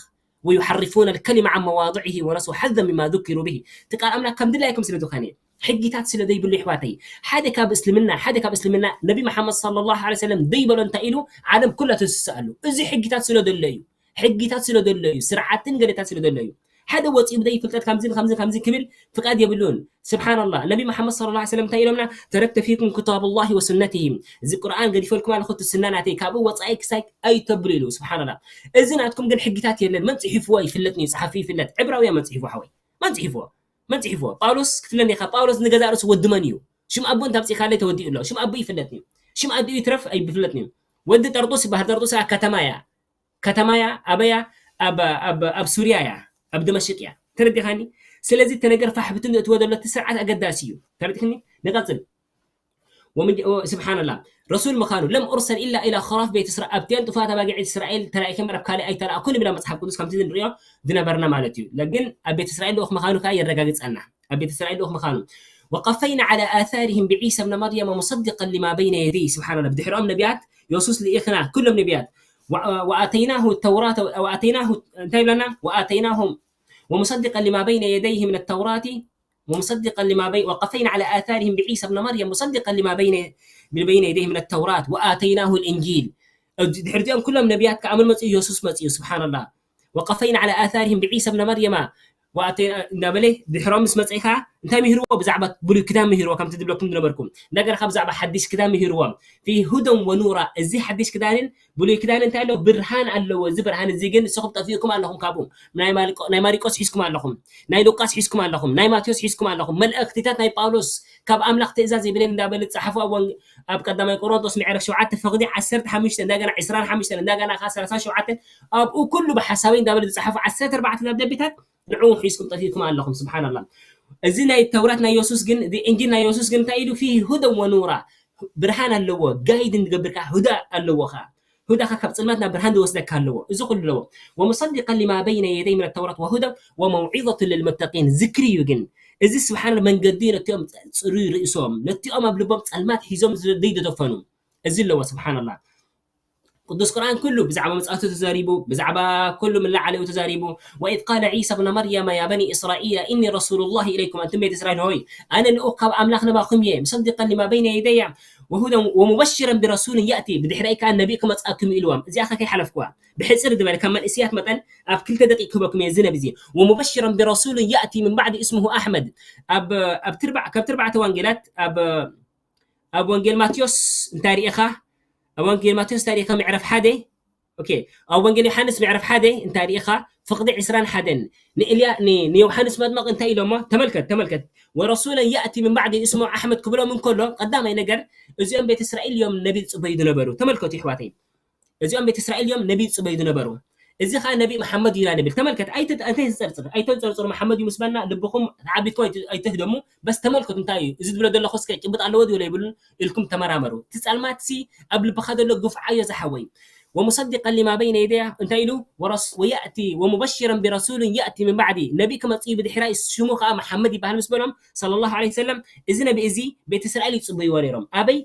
"ወዩሓርፉነ ልከሊመ ዓን መዋድዒሂ ወነሱ ሓዘ ሚማ ዙኪሩ ብሂ።" እቲ ቃል ኣምላኽ ከም ድላይኩም ስለ ዝኾነ፣ ሕጊታት ስለ ዘይብሉ፣ ኣሕዋተይ፣ ሓደ ካብ እስልምና፣ ሓደ ካብ እስልምና፣ ነቢ መሓመድ ሰለላሁ ዐለይሂ ወሰለም ዘይበሎ እንታይ ኢሉ፣ ዓለም ኩላ ትስስኣሉ። እዚ ሕጊታት ስለ ዘሎ እዩ። ሕጊታት ስለ ዘሎ እዩ። ስርዓትን ገለታት ስለ ዘሎ እዩ። ሓደ ወፂኡ ብዘይፍልጠት ከምዚ፣ ከምዚ፣ ከምዚ ክብል ፍቃድ የብሉን። ስብሓንላህ፣ ነቢ መሓመድ ሰለላሁ ዐለይሂ ወሰለም እንታይ ኢሎምና? "ተረክቱ ፊኩም ክታብላሂ ወሱነቲሂ።" እዚ ቁርኣን ገዲፈልኩም ኣለኹ፣ እቲ ሱና ናተይ፣ ካብኡ ወፃኢ ክሳይ ኣይተብሉ ኢሉ። ስብሓንላህ። እዚ ናትኩም ግን ሕጊታት የለን። መን ጽሒፍዎ ይፍለጥ እዩ፣ ጸሓፊ ይፍለጥ። ዕብራውያን መን ጽሒፍዎ ሓወይ? መን ጽሒፍዎ? መን ጽሒፍዎ? ጳውሎስ ክትብለኒ ኢኻ፣ ጳውሎስ ንገዛእ ርእሱ ወዲ መን እዩ? ሽም ኣቦ እንተ ኣምጺእካለይ ተወዲኡ ኣሎ። ሽም ኣቦ ይፍለጥኒ እዩ። ሽም ኣዲኡ ይትረፍ ኣይፍለጥኒ እዩ። ወዲ ጠርጡስ ይበሃል። ጠርጡስ እያ ከተማ እያ። ከተማ እያ። ኣበይ እያ? ኣብ፣ ኣብ፣ ኣብ ሱርያ እያ። ኣብ ድመሽቅ እያ። ተረዲኻኒ? ስለዚ እቲ ነገር ፋሕ ብትን ዝእትዎ ዘሎ እቲ ስርዓት ኣገዳሲ እዩ። ተረዲኽኒ? ንቐጽል። ወምን-፣ ወ-፣ ስብሓንላህ፣ ረሱል ምዃኑ፣ "ለም ኡርሰል ኢላ ኢላ ኸራፍ ቤት እስራኤል፣ ኣብቲኣን ጥፉኣት ኣባጊዕ እስራኤል ተላኢኸ እምበር ኣብ ካልእ ኣይተላእኩን" ይብል ኣብ መጽሓፍ ቅዱስ፣ ከምቲ ንሪኦ ዝነበርና ማለት እዩ። ግን ኣብ ቤት እስራኤል ልኡኽ ምዃኑ ከኣ የረጋግጸልና፣ ኣብ ቤት እስራኤል ልኡኽ ምዃኑ። "ወቀፈይና ዓላ ኣታሪሂም ብዒሳ ብነ መርየም ሙሰዲቀን ሊማ በይነ የደይህ።" ስብሓንላህ፣ ብድሕሪኦም ነቢያት የሱስ ልኢኽና፣ ኩሎም ነቢያት። "ወ-፣ ወኣተይናሁ ተውራተ፣ ወኣተይናሁ"፣ እንታይ ይብለና? "ወኣተይናሁም" ومصدقا لما بين يديه من التوراة ومصدقا لما بين وقفينا على آثارهم بعيسى ابن مريم مصدقا لما بين بين يديه من التوراة وآتيناه الإنجيل. ድሕሪ እዚኦም ኩሎም ነቢያት ከዓ መን መፅኡ? የሱስ መፅኡ። ስብሓንላህ። وقفينا على آثارهم بعيسى ابن مريم وآتينا እንዳበለ ድሕሮም ምስ መፀ ከዓ እንታይ ምሂርዎ? ብዛዕባ ብሉይ ክዳን ምሂርዎ። ከምቲ ዝብለኩም ዝነበርኩም እንደገና ካብ ብዛዕባ ሓዲሽ ክዳን ምሂርዎም في هدى ونورا። እዚ ሓዲሽ ክዳንን ብሉይ ክዳን እንታይ ኣለዎ? ብርሃን ኣለዎ። እዚ ብርሃን እዚ ግን ንስኹም ጠፊእኩም ኣለኹም ካብኡ። ናይ ማልቆ- ናይ ማሪቆስ ሒዝኩም ኣለኹም፣ ናይ ሉቃስ ሒዝኩም ኣለኹም፣ ናይ ማቴዎስ ሒዝኩም ኣለኹም። መልእክትታት ናይ ጳውሎስ ካብ ኣምላኽ ትእዛዝ የብለን እንዳበለ ዝፀሓፉ ኣብ ወንጌ- ኣብ ቀዳማይ ቆሮንቶስ ምዕራፍ ሸውዓተ ፍቕዲ ዓሰርተ ሓሙሽተ እንደገና ዕስራን ሓሙሽተን እንደገና ከዓ ሰላሳን ሸውዓተን ኣብኡ ኩሉ ብሓሳበይ እንዳበለ ዝፀሓፉ ዓሰርተ ኣርባዕተ ደብዳቤታት ንዕኡ ሒዝኩም ጠፊእኩም ኣለኹም። ስብሓንላ። እዚ ናይ ተውራት ናይ የሱስ ግን እንጂል ናይ የሱስ ግን እንታይ ኢሉ? فيه هدى ونورا። ብርሃን ኣለዎ። ጋይድ እንገብር ከዓ ሁዳ ኣለዎ ከዓ። ሁዳ ከዓ ካብ ፅልማት ናብ ብርሃን ዝወስደካ ኣለዎ። እዚ ኩሉ ኣለዎ። ومصدقا لما بين يديه من التوراة وهدى وموعظة للمتقين። ዝክሪ እዩ ግን እዚ ስብሓን መንገዲ ነቲኦም ፅሩይ ርእሶም ነቲኦም ኣብ ልቦም ፀልማት ሒዞም ዘይደተፈኑ እዚ ኣለዎ። ስብሓንላ። ቅዱስ ቁርኣን ኩሉ ብዛዕባ ምጽኣቱ ተዛሪቡ፣ ብዛዕባ ኩሉ ምላዕ ዓሌኡ ተዛሪቡ። وإذ قال عيسى ابن مريم يا بني إسرائيل إني رسول الله إليكم። ኣንቱም ቤት እስራኤል ሆይ ኣነ ልኡኽ ካብ ኣምላኽ ነባኹም እየ። مصدقا لما بين يدي وهدى ومبشرا برسول يأتي። ብድሕረይ ከኣ ነቢይ ክመጽኣኩም እዩ ኢልዎም። እዚኣ ከ ከይሓለፍኩዋ ብሕጽር ዝበለ ካብ መንእስያት መጠን ኣብ ክልተ ደቂቅ ክህበኩም እየ እዚ ነቢ እዚ። ومبشرا برسول يأتي من بعدي اسمه أحمد። ኣብ ኣብ ትርባዕ ካብ ትርባዕተ ወንጌላት ኣብ ኣብ ወንጌል ማቴዎስ እንታይ ርኢኻ? ኣብ ወንጌል ማቴዎስ እንታይ ርኢኻ? ምዕራፍ ሓደ። ኦኬ። ኣብ ወንጌል ዮሃንስ ምዕራፍ ሓደ እንታይ ርኢኻ? ፍቕዲ ዕስራን ሓደን ንእልያ ን- ንዮሃንስ መጥመቕ እንታይ ኢሎሞ? ተመልከት ተመልከት። ورسولا يأتي من بعدي اسمه أحمد ክብሎም እንከሎ ቀዳማይ ነገር እዚኦም ቤት እስራኤል እዮም ነቢ ዝፅበዩ ዝነበሩ። ተመልከቱ ይሕዋተይ። እዚኦም ቤት እስራኤል እዮም ነቢ ዝፅበዩ ዝነበሩ። እዚ ከዓ ነቢ መሓመድ እዩ ኢና ንብል። ተመልከት ኣይተ- ኣይተንፀርፅር ኣይተንፀርፅሩ። መሓመድ እዩ ምስ በልና ልብኹም ተዓቢትኩም ኣይተ- ኣይተህደሙ። በስ ተመልከቱ እንታይ እዩ እዚ ዝብሎ ዘለኹ እስከ ጭብጥ ኣለዎ ድዩ የብሉን ኢልኩም ተመራመሩ። እቲ ፀልማት ሲ ኣብ ልብኻ ዘሎ ግፍዓዮ ዝሓወይ። ومصدقا لما بين يدي እንታይ ኢሉ? ورس- ويأتي ومبشرا برسول يأتي من بعدي ነቢ ክመፅእ እዩ ብድሕራይ ሽሙ ከዓ መሓመድ ይበሃል ምስ በሎም صلى الله عليه وسلم እዚ ነቢ እዚ ቤት እስራኤል ይፅበይዎ ነይሮም። ኣበይ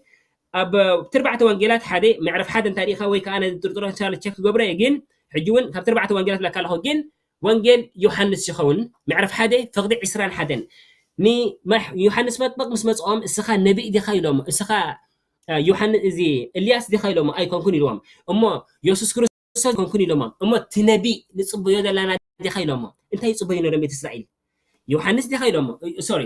ኣብ ትርባዕተ ወንጌላት ሓደ ምዕራፍ ሓደ እንታይ ርኢኻ ወይ ከዓ ነዚ ጥርጥሮ ቻለ ቸክ ክገብሮ እየ ግን ሕጂ እውን ካብ ትርባዕተ ወንጌላት ለካ ኣለኹ ግን ወንጌል ዮሃንስ ይኸውን ምዕራፍ ሓደ ፍቕዲ ዕስራን ሓደን ንማሕ- ዮሃንስ መጥመቕ ምስ መፅኦም እስኻ ነቢእ ዲኻ ኢሎም እስኻ ዮሃንስ እዚ እልያስ ዲኻ ኢሎም ኣይኮንኩን ኢልዎም እሞ የሱስ ክርስቶስ ኣይኮንኩን ኢሎሞ እሞ እቲ ነቢእ ንፅበዮ ዘለና ዲኻ ኢሎሞ እንታይ ይፅበዩ ነሮም ቤት እስራኤል ዮሃንስ ዲኻ ኢሎሞ ሶሪ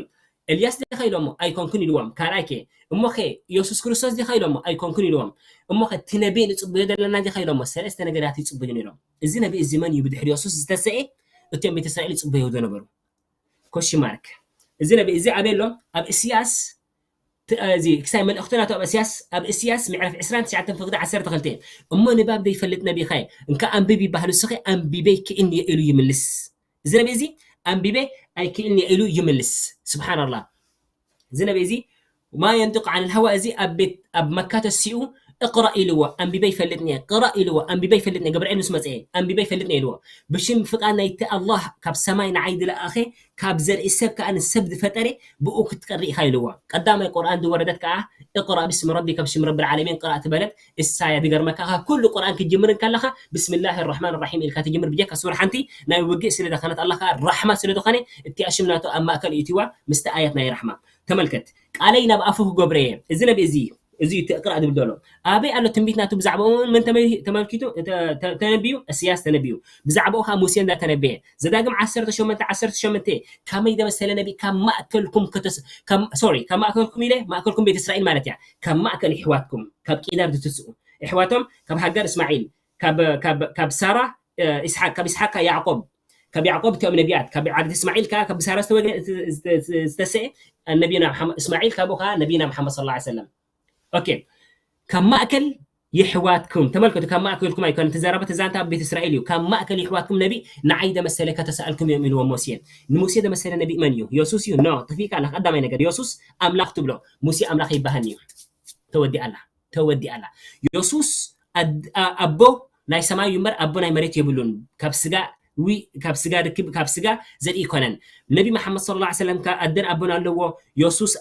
እልያስ ዲኻ ኢሎሞ ኣይኮንኩን ኢልዎም ካልኣይ ከ እሞ ኸ የሱስ ክርስቶስ ዲኻ ኢሎሞ ኣይኮንኩን ኢልዎም እሞ ኸ እቲ ነቢ ንፅበዮ ዘለና ዲኻ ኢሎሞ ሰለስተ ነገራት ይፅበዩ ነይሮም እዚ ነቢ እዚ መን እዩ ብድሕሪ የሱስ ዝተሰኤ እቲኦም ቤተ እስራኤል ይፅበዩ ዝነበሩ ኮሽማርክ እዚ ነቢ እዚ ኣበይ ኣሎ ኣብ እስያስ እዚ ክሳይ መልእኽቱ ናቱ ኣብ እስያስ ኣብ እስያስ ምዕራፍ ዕስራን ትሽዓተን ፍቕዲ ዓሰርተ ክልተ እሞ ንባብ ዘይፈልጥ ነቢኸ እንካ ኣንብብ ይበሃል እሱ ኸ ኣንቢበ ይክእን እየ ኢሉ ይምልስ እዚ ነቢ እዚ ኣንቢበ ኣይክእልን እየ ኢሉ ይምልስ ስብሓንላ እዚ ነቢ እዚ ما ينطق عن الهوى እዚ ኣብ ቤት ኣብ መካ ተሲኡ እቅራእ ኢልዎ ኣንቢበ ይፈልጥኒ እየ ቅራእ ኢልዎ ኣንቢበ ይፈልጥኒ እየ ገብርኤል ምስ መፀ ኣንቢበ ይፈልጥኒ እየ ኢልዎ ብሽም ፍቃድ ናይቲ ኣላህ ካብ ሰማይ ንዓይ ዝለኣኸ ካብ ዘርኢ ሰብ ከዓ ንሰብ ዝፈጠረ ብኡ ክትቀሪ ኢኻ ኢልዎ ቀዳማይ ቁርኣን ዝወረደት ከዓ እቅራእ ብስም ረቢከ ብሽም ረቢ ልዓለሚን ቅራእ ትበለት እሳያ ዝገርመካ ካብ ኩሉ ቁርኣን ክትጅምር እንከለኻ ብስምላህ ራሕማን ራሒም ኢልካ ትጅምር ብጀካ ሱር ሓንቲ ናይ ውግእ ስለ ዝኾነት ኣላ ከዓ ራሕማ ስለ ዝኾነ እቲኣ ሽም ናቱ ኣብ ማእከል እትዋ ምስቲ ኣያት ናይ ራሕማ ተመልከት ቃለይ ናብ ኣፉ ክገብረ እየ እዚ ነቢ እዚ እዩ እዚ እዩ እቲ እቅራእ ዝብል ዘሎ ኣበይ ኣሎ ትንቢት ናቱ ብዛዕባኡ እውን መን ተመ- ተመልኪቱ ተ- ተ- ተነቢዩ እስያስ ተነቢዩ ብዛዕባኡ ከዓ ሙሴ እንዳተነበየ ዘዳግም ዓሰርተ ሸሞንተ ዓሰርተ ሸሞንተ ከመይ ዘመሰለ ነቢ ካብ ማእከልኩም ከተስ ከም ሶሪ ካብ ማእከልኩም ኢለ ማእከልኩም ቤት እስራኤል ማለት እያ ካብ ማእከል ይሕዋትኩም ካብ ቂዳር ዝትስኡ ኣሕዋቶም ካብ ሃጋር እስማዒል ካብ ሳራ ይስሓቅ ካብ ይስሓቅ ያዕቆብ ካብ ያዕቆብ እቲኦም ነቢያት ካብ ዓዲ እስማዒል ከዓ ካብ ሳራ ዝተወልደ ዝተሰኤ ነቢና እስማዒል ካብኡ ከዓ ነቢና መሓመድ ስለ ሰለም ኦኬ ካብ ማእከል የሕዋትኩም ተመልከቱ ካብ ማእከልኩም ኣይኮነ እቲ ዘረባ እቲ ዛንታ ኣብ ቤት እስራኤል እዩ ካብ ማእከል የሕዋትኩም ነቢ ንዓይ ዘመሰለ ከተሰኣልኩም እዮም ኢልዎም ሙሴ ንሙሴ ዘመሰለ ነቢ መን እዩ የሱስ እዩ ኖ ተፊካ ኣለካ ቀዳማይ ነገር የሱስ ኣምላኽ ትብሎ ሙሴ ኣምላኽ ይበሃል እዩ ተወዲኣላ ተወዲኣላ የሱስ ኣቦ ናይ ሰማይ እዩ እምበር ኣቦ ናይ መሬት የብሉን ካብ ስጋ ዊ ካብ ስጋ ርክብ ካብ ስጋ ዘርኢ ይኮነን ነቢ መሓመድ ስለ ላ ሰለም ከ ኣደን ኣቦን ኣለዎ የሱስ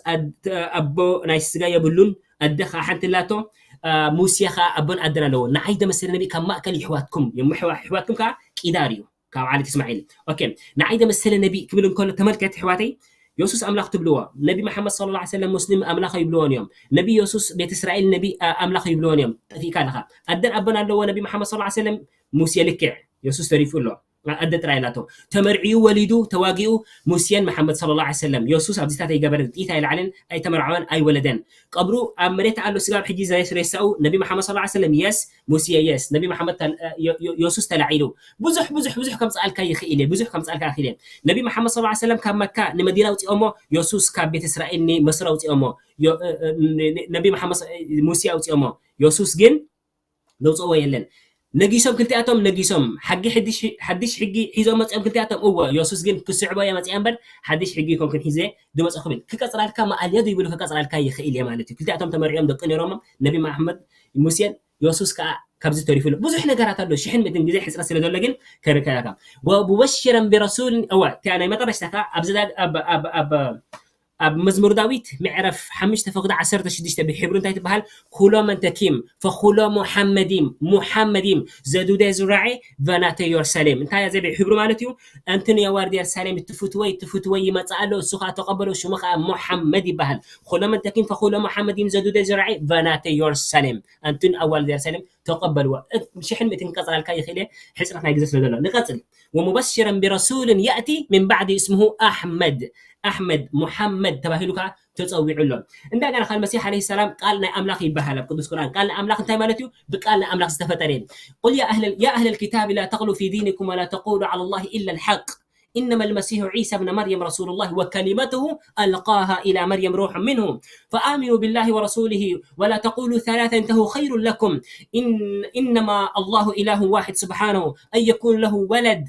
ኣቦ ናይ ስጋ የብሉን ኣደ ከዓ ሓንቲ ላቶ ሙሴ ከዓ ኣቦን ኣደን ኣለዎ ንዓይ ዘመሰለ ነቢ ካብ ማእከል ይሕዋትኩም ይሕዋትኩም ከዓ ቂዳር እዩ ካብ ዓሌት እስማዒል። ኦኬ፣ ንዓይ ዘመሰለ ነቢ ክብል እንከሎ ተመልከት ኣሕዋተይ፣ የሱስ ኣምላኽ ትብልዎ፣ ነቢ መሓመድ ሰለላሁ ዐለይሂ ወሰለም ሙስሊም ኣምላኽ ኣይብልዎን እዮም። ነቢ የሱስ ቤት እስራኤል ነቢ፣ ኣ፣ ኣምላኽ ኣይብልዎን እዮም። ጠፊእካ ኣለኻ። ኣደን ኣቦን ኣለዎ ነቢ መሓመድ ሰለላሁ ዐለይሂ ወሰለም፣ ሙሴ ልክዕ፣ የሱስ ተሪፉ ኣሎ። ኣደ ጥራይ ኣላቶ። ተመርዕዩ፣ ወሊዱ፣ ተዋጊኡ፣ ሙሴን መሓመድ ሰለላሁ ዐለይሂ ወሰለም። የሱስ ኣብዚታት ኣይገበረን፣ ጥይት ኣይለዓለን፣ ኣይተመርዓወን፣ ኣይወለደን። ቀብሩ ኣብ መሬት ኣሎ፣ ስጋብ ሕጂ ዘይረሳኡ ነቢ መሓመድ ሰለላሁ ዐለይሂ ወሰለም፣ የስ፣ ሙሴ፣ የስ፣ ነቢ መሓመድ ተል-፣ የ-፣ የ-፣ የሱስ ተላዒሉ። ብዙሕ፣ ብዙሕ፣ ብዙሕ ከምጽኣልካ ይኽእል እየ፣ ብዙሕ ከምጽኣልካ ይኽእል እየ። ነቢ መሓመድ ሰለላሁ ዐለይሂ ወሰለም ካብ መካ ንመዲና ኣውጺኦሞ፣ የሱስ ካብ ቤት እስራኤል ንመስሪ ኣውጺኦሞ። ዮ-፣ እ-፣ እ-፣ ን-፣ ን-፣ ነቢ መሓመድ ሰ-፣ ሙሴ ኣውጺኦሞ። የሱስ ግን ዘውፅኦ የለን። ነጊሶም ክልቲኣቶም ነጊሶም፣ ሓጊ ሕድሽ፣ ሓድሽ ሕጊ ሒዞም መፂኦም ክልቲኣቶም። እወ፣ የሱስ ግን ክስዕቦ እየ መፂኣ እምበር ሓድሽ ሕጊ ይኮንኩን ሒዘ ዝመፅኦ ክብል ክቀፅላልካ፣ መኣልየዱ ይብሉ ክቀፅላልካ ይኽእል እየ ማለት እዩ። ክልቲኣቶም ተመሪዖም ደቂ ነይሮም፣ ነቢ መሓመድ፣ ሙሴን የሱስ ከዓ ካብዚ ተሪፉ ኣሎ። ብዙሕ ነገራት ኣሎ፣ ሽሕን ምእትን ግዜ ሕፅረት ስለ ዘሎ ግን ከርካያካ። ወሙበሽረን ብረሱል፣ እወ፣ እቲኣ ናይ መጠረሽታ ከዓ ኣብዚ ዳ-፣ ኣብ፣ ኣብ፣ ኣብ፣ ኣብ መዝሙር ዳዊት ምዕራፍ ሓሙሽተ ፈቕዲ ዓሰርተ ሽዱሽተ ብሕብሩ እንታይ ትበሃል? ኩሎም እንተኪም ፈኩሎ ሙሓመዲም፣ ሙሓመዲም ዘዱደ ዝራዒ ቨናተ ዮርሳሌም። እንታይ እያ ዘብል ሕብሩ ማለት እዩ? ኣንትን የዋርድ የርሳሌም፣ ትፉትወይ፣ ትፉትወይ ይመጽእ ኣሎ፣ እሱ ኸኣ ተቐበሎ፣ ሽሙ ኸኣ ሙሓመድ ይበሃል። ኩሎም እንተኪም ፈኩሎ ሙሓመዲም ዘዱደ ዝራዒ ቨናተ ዮርሳሌም። ኣንትን ኣዋልድ የርሳሌም ተቐበልዎ። እ-፣ ሽሕን ምእትን ክቀጽላልካ ይኽእል እየ፣ ሕጽረት ናይ ግዜ ስለ ዘሎ። ንቐጽል። ወሙበሽረን ብረሱልን የእቲ ምን ባዕዲ እስምሁ ኣሕመድ። ኣሕመድ፣ ሙሓመድ ተባሂሉ ከኣ ተጸዊዑ ኣሎ። እንደገና ከኣ መሲሕ ዓለይሂ ሰላም ቃል ናይ ኣምላኽ ይበሃል ኣብ ቅዱስ ቁርኣን። ቃል ናይ ኣምላኽ እንታይ ማለት እዩ? ብቃል ናይ ኣምላኽ ዝተፈጠረ እዩ። ቁል ያ ኣህለል፣ ያ ኣህለል ኪታብ ላ ተግሉ ፊ ዲኒኩም ወላ ተቁሉ ዓላ ላሂ ኢላ ልሓቅ። إنما المسيح عيسى ابن مريم رسول الله وكلمته ألقاها إلى مريم روح منه فآمنوا بالله ورسوله ولا تقولوا ثلاثة انتهوا خير لكم إن إنما الله إله واحد سبحانه أن يكون له ولد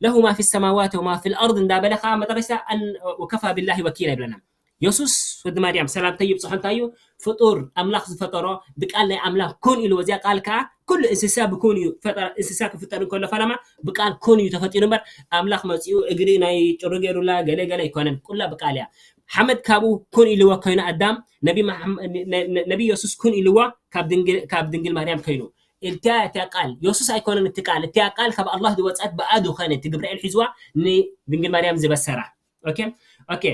له ما في السماوات وما في الأرض እንዳበለ ከዓ መጠረሽታ أن وكفى بالله وكيلا ይብለና። የሱስ ወዲ ማርያም ሰላምታ ይብፅሖ እንታይ እዩ? ፍጡር ኣምላኽ ዝፈጠሮ ብቃል ናይ ኣምላኽ ኩን ኢልዎ። እዚኣ ቃል ከዓ ኩሉ እንስሳ ብኩን እዩ ፈጠራ። እንስሳ ክፍጠር እንከሎ ፈለማ ብቃል ኩን እዩ ተፈጢሩ እምበር ኣምላኽ መፂኡ እግሪ ናይ ጭሩ ገይሩላ ገለ ገለ ኣይኮነን። ኩላ ብቃል እያ። ሓመድ ካብኡ ኩን ኢልዎ ኮይኑ ኣዳም ነቢ መሓመ-፣ ነ-፣ ነ-፣ ነቢ የሱስ ኩን ኢልዎ ካብ ድንግል፣ ካብ ድንግል ማርያም ኮይኑ። እቲያ፣ እቲያ ቃል የሱስ ኣይኮነን። እቲ ቃል፣ እቲያ ቃል ካብ ኣላህ ዝወፀት ብኣ ዝኾነ እቲ ግብርኤል ሒዝዋ ንድንግል ማርያም ዝበሰራ። ኦኬ፣ ኦኬ።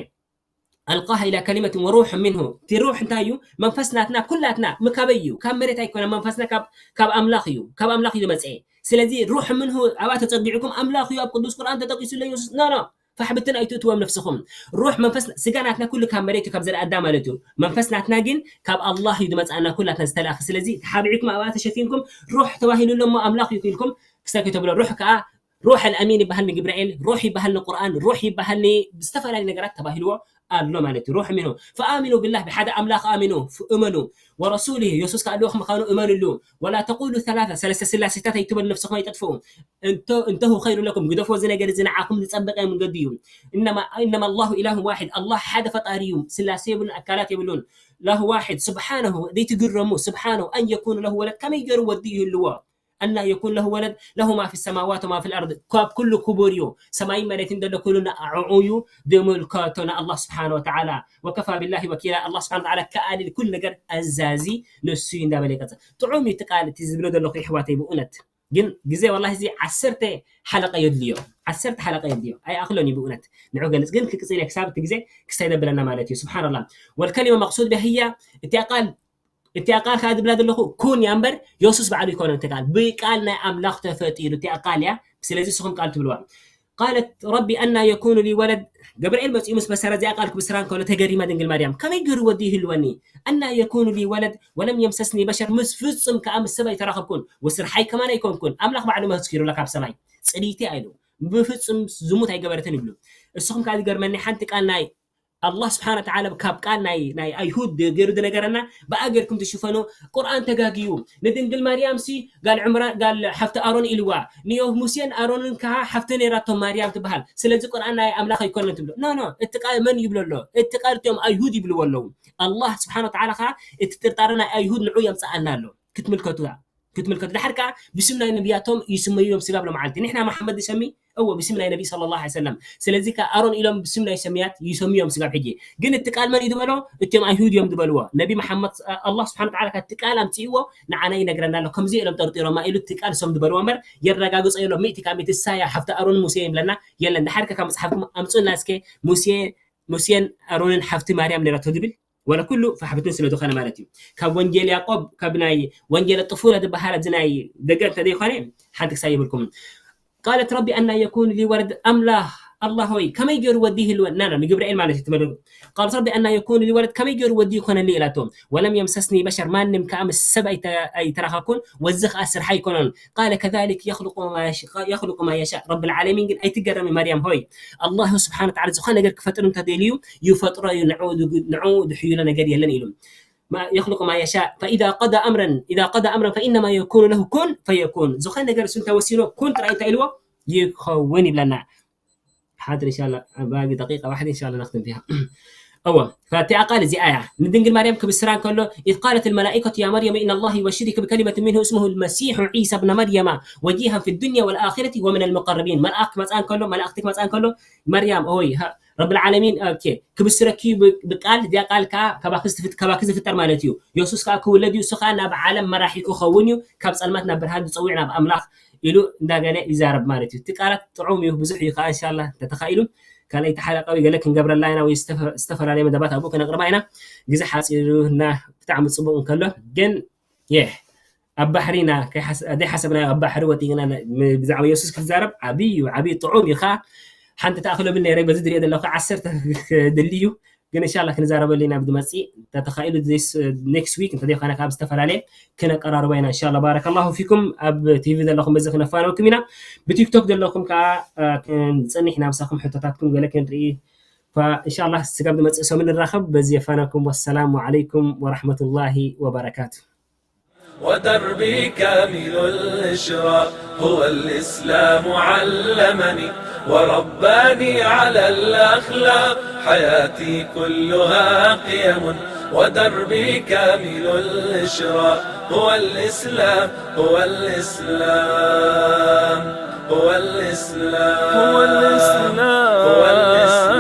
ኣልቃሃ ኢላ ከሊመትን ወሩሕ ሚንሁ። እቲ ሩሕ እንታይ እዩ? መንፈስ ናትና ኩላትና ምካበይ እዩ፣ ካብ መሬት ኣይኮነ። መንፈስና ካብ፣ ካብ ኣምላኽ እዩ፣ ካብ ኣምላኽ እዩ ዝመፀ። ስለዚ ሩሕ ምንሁ ኣብኣ ተፀጊዕኩም ኣምላኽ እዩ ኣብ ቅዱስ ቁርኣን ተጠቂሱ ኣሎ የሱስ። ኖ፣ ኖ፣ ፋሕብትን ኣይትእትዎም ነፍስኹም። ሩሕ መንፈስ ስጋ ናትና ኩሉ ካብ መሬት እዩ፣ ካብ ዘርኢ ኣዳም ማለት እዩ። መንፈስ ናትና ግን ካብ ኣላህ እዩ ዝመፅኣና ኩላትና ዝተላእኸ። ስለዚ ተሓቢዕኩም ኣብኣ ተሸፊንኩም ሩሕ ተባሂሉ ኣሎ እሞ ኣምላኽ እዩ ኢልኩም ክሳይ ከተብሎ። ሩሕ ከዓ ሩሕ ኣልኣሚን ይበሃል ንግብርኤል፣ ሩሕ ይበሃል ንቁርኣን፣ ሩሕ ይበሃል ን-፣ ዝተፈላለዩ ነገራት ተባሂልዎ ኣሎ ማለት እዩ። ሩሕ ሚንሁ። ፈኣሚኑ ቢላህ፣ ብሓደ ኣምላኽ ኣሚኑ፣ ፍ-፣ እመኑ። ወረሱሊህ፣ የሱስ ከዓ ልኡኽ ምዃኑ እመንሉ። ወላ ተቁሉ ሰላሳ፣ ሰለስተ ስላሴታት ኣይትበሉ፣ ነፍስኹም ኣይተጥፍኡ። እንተ-፣ እንተሁ ኸይሩ ለኩም፣ ግደፎ፣ እዚ ነገር እዚ ንዓኹም ዝጸበቐ መንገዲ እዩ። እነማ፣ እነማ ኣላሁ ኢላሁ ዋሒድ፣ ኣላህ ሓደ ፈጣሪ እዩ። ስላሴ የብሉን፣ ኣካላት የብሉን። ላሁ ዋሒድ፣ ስብሓነሁ፣ ዘይትግረሙ፣ ስብሓነሁ፣ ኣን የኩኑ ለሁ ወለድ፣ ከመይ ገይሩ ወዲ ይህልዎ? ኣና የኩን ለሁ ወለድ ለሁ ማ ፊ ሰማዋት ወማ ፊል ኣርድ፣ ካብ ኩሉ ክቡር እዩ፣ ሰማይን መሬትን ዘሎ ኩሉ ንዕኡ እዩ ዝምልከቶ፣ ንኣላህ ስብሓነ ወተዓላ። ወከፋ ቢላሂ ወኪላ፣ ኣላህ ስብሓነ ወተዓላ ከኣሊ ኩሉ ነገር ኣዛዚ ንሱ እዩ እንዳበለ ይቀጽል። ጥዑም እዩ እቲ ቃል እቲ ዝብሎ ዘለኹ የሕዋተይ ብእውነት። ግን ግዜ ወላሂ እዚ ዓሰርተ ሓለቃ የድልዮ፣ ዓሰርተ ሓለቃ የድልዮ፣ ኣይኣኽሎን እዩ ብእውነት። ንዑ ገልጽ ግን ክቅጽል እየ ክሳብ እቲ ግዜ ክሳይ ዘብለና ማለት እዩ። ስብሓንላህ። ወልከሊማ መቅሱድ ቢሃ ህያ፣ እቲያ ቃል እቲኣ ቃል ከዓ ዝብላ ዘለኹ ኩን እያ እምበር የሱስ ባዕሉ ኣይኮነን። እቲ ቃል ብቃል ናይ ኣምላኽ ተፈጢሩ፣ እቲኣ ቃል እያ። ስለዚ ንስኹም ቃል ትብልዋ። ቃለት ረቢ ኣና የኩኑ ሊ ወለድ፣ ገብርኤል መፂኡ ምስ በሰረ እዚኣ ቃል ክብስራ እንከሎ ተገሪማ ድንግል ማርያም፣ ከመይ ገይሩ ወዲ ይህልወኒ? ኣና የኩኑ ሊ ወለድ ወለም የምሰስኒ በሸር፣ ምስ ፍጹም ከዓ ምስ ሰብ ኣይተራኸብኩን፣ ወስርሓይ ከማን ኣይኮንኩን፣ ኣምላኽ ባዕሉ መስኪሩላ ካብ ሰማይ። ፅልይቲ እያ ኢሉ፣ ብፍጹም ዝሙት ኣይገበረትን ይብሉ። እስኹም ከዓ ዝገርመኒ ሓንቲ ቃል ናይ ኣላህ ስብሓነ ወተዓላ ካብ ቃል ናይ፣ ናይ ኣይሁድ ገይሩ ዝነገረና፣ ብኣ ጌርኩም ትሽፈኑ። ቁርኣን ተጋግዩ። ንድንግል ማርያም ሲ ጋል ዕምራን፣ ጋል ሓፍቲ ኣሮን ኢልዋ። ንዮ-፣ ሙሴን ኣሮንን ከዓ ሓፍቲ ነይራቶም ማርያም ትበሃል። ስለዚ ቁርኣን ናይ ኣምላኽ ኣይኮነን ትብሉ። ኖ፣ ኖ፣ እቲ ቃል መን ይብሎ ኣሎ? እቲ ቃል እቲኦም ኣይሁድ ይብልዎ ኣለዉ። ኣላህ ስብሓነ ወተዓላ ከዓ እቲ ጥርጣረ ናይ ኣይሁድ ንዑ የምፅኣና ኣሎ። ክትምልከቱ እያ። ክትምልከቱ። ድሓር ከዓ ብስም ናይ ነቢያቶም ይስመዩ እዮም ስጋብ ሎመዓልቲ። ንሕና መሓመድ ንሰሚ? እዎ፣ ብስም ናይ ነቢ ሰለላሁ ዐለይሂ ወሰለም። ስለዚ ከዓ ኣሮን ኢሎም ብስም ናይ ሰሚያት ይሰምዩ እዮም ስጋብ ሕጂ። ግን እቲ ቃል መን እዩ ዝበሎ? እቲኦም ኣይሁድ እዮም ዝበልዎ። ነቢ መሓመድ፣ ኣላህ ስብሓነ ወተዓላ እቲ ቃል ኣምፅእዎ ንዓና ይነግረና ኣሎ። ከምዚ ኢሎም ጠርጢሮማ ኢሉ እቲ ቃል እሶም ዝበልዎ እምበር የረጋግጾ የሎ። ሚእቲ ካብ ሚእቲ እሳያ ሓፍቲ ኣሮን ሙሴ ይብለና የለን። ድሓር ከ ካብ መፅሓፍኩም ኣምፁና እስከ ሙሴ ሙሴን ኣሮንን ሓፍቲ ማርያም ነይራቶ ዝብል ወላ ኩሉ ሓፍትን ስለ ዝኾነ ማለት እዩ። ካብ ወንጌል ያዕቆብ፣ ካብ ናይ ወንጌል ጥፉል ዝበሃል ኣብዚ ናይ ደገ እንተዘይኮነ ሓንቲ ክሳብ የብልኩም። قالت رب أنى يكون لي ولد ኣምላኽ ኣላህ ሆይ ከመይ ገይሩ ወዲ ይህልወና ነው ንግብርኤል ማለት እዩ ትመልሱ። قالت رب أنى يكون لي ولد ከመይ ገይሩ ወዲ ይኮነኒ ኢላቶ። ولم يمسسني بشر ማንም ከኣ ምስ ሰብ ኣይተ- ኣይተራኸብኩን ወዚ ከኣ ስርሓ ኣይኮነን። قال كذلك يخلق ما يش- يخلق ما يشاء ረብል ዓለሚን ግን ኣይትገረሚ ማርያም ሆይ ኣላህ ስብሓነ ወተዓላ ዝኾነ ነገር ክፈጥር እንተደልዩ ይፈጥሮ እዩ ንዕኡ ዝግ- ንዕኡ ዝሕይሎ ነገር የለን ኢሉ። ما يخلق ما يشاء فإذا قضى أمرا إذا قضى أمرا فإنما يقول له كن فيكون ዝኾነ ነገር እሱ እንተወሲኖ ኩን ጥራይ እንታይ ኢልዎ ይኸውን ይብለና ሓድር እንሻላ ባጊ ደቂቃ ዋሕድ እንሻላ ነክትም ፊሃ እወ فاتي أقال زي آية ندنجل مريم كبسران كله إذ قالت الملائكة يا مريم إن الله يبشرك بكلمة منه اسمه المسيح عيسى ابن مريم وجيها في الدنيا والآخرة ومن المقربين ملأك مزان كله ملأكتك مزان كله مريم أوي ها رب العالمين أوكي ክብስረኪ እዩ ብ- ብቃል እዚኣ ቃል ከዓ ካባኪ ዝፍጥ- ካባኪ ዝፍጠር ማለት እዩ የሱስ ከዓ ክውለድ እዩ እሱ ከዓ ናብ ዓለም መራሒ ክኸውን እዩ ካብ ፀልማት ናብ ብርሃን ዝፀውዕ ናብ ኣምላኽ ኢሉ እንዳገለ ይዛረብ ማለት እዩ እቲ ቃላት ጥዑም እዩ ብዙሕ እዩ ከዓ እንሻላ እንተተኻኢሉ ካልኣይቲ ሓለቃዊ ገለ ክንገብረላ ኢና ወይ ዝተፈ- ዝተፈላለየ መደባት ኣብኡ ክነቅርባ ኢና ግዜ ሓፂሩ እና ብጣዕሚ ፅቡቅ እንከሎ ግን የ ኣብ ባሕሪ ኢና ዘይሓሰብናዮ ኣብ ባሕሪ ወጢቅና ብዛዕባ የሱስ ክትዛረብ ዓብይ እዩ ዓብይ ጥዑም እዩ ከዓ ሓንቲ ተኣኽለብል ነይረ በዚ ዝሪኦ ዘለኹ ዓሰርተ ክድሊ እዩ ግን እንሻላ ክንዛረበሉ ኢና ብዝመፅእ እንተተኻኢሉ next week እንተዘይኮነ ካብ ዝተፈላለየ ክነቀራርቦ ኢና እንሻላ ባረከላሁ ፊኩም ኣብ ቲቪ ዘለኹም በዚ ክነፋነወኩም ኢና ብቲክቶክ ዘለኹም ከዓ ክንፅንሕ ኢና ምሳኹም ሕቶታትኩም ገለ ክንርኢ እንሻላ ስጋብ ዝመፅእ ሰሙን ንራኸብ በዚ የፋነኩም ወሰላሙ ዓለይኩም ወራሕመቱላሂ ወበረካቱ ودربي كامل الإشراق هو الإسلام علمني ورباني على الأخلاق حياتي كلها قيم ودربي كامل الإشراق هو الإسلام هو الإسلام هو الإسلام هو الإسلام هو الإسلام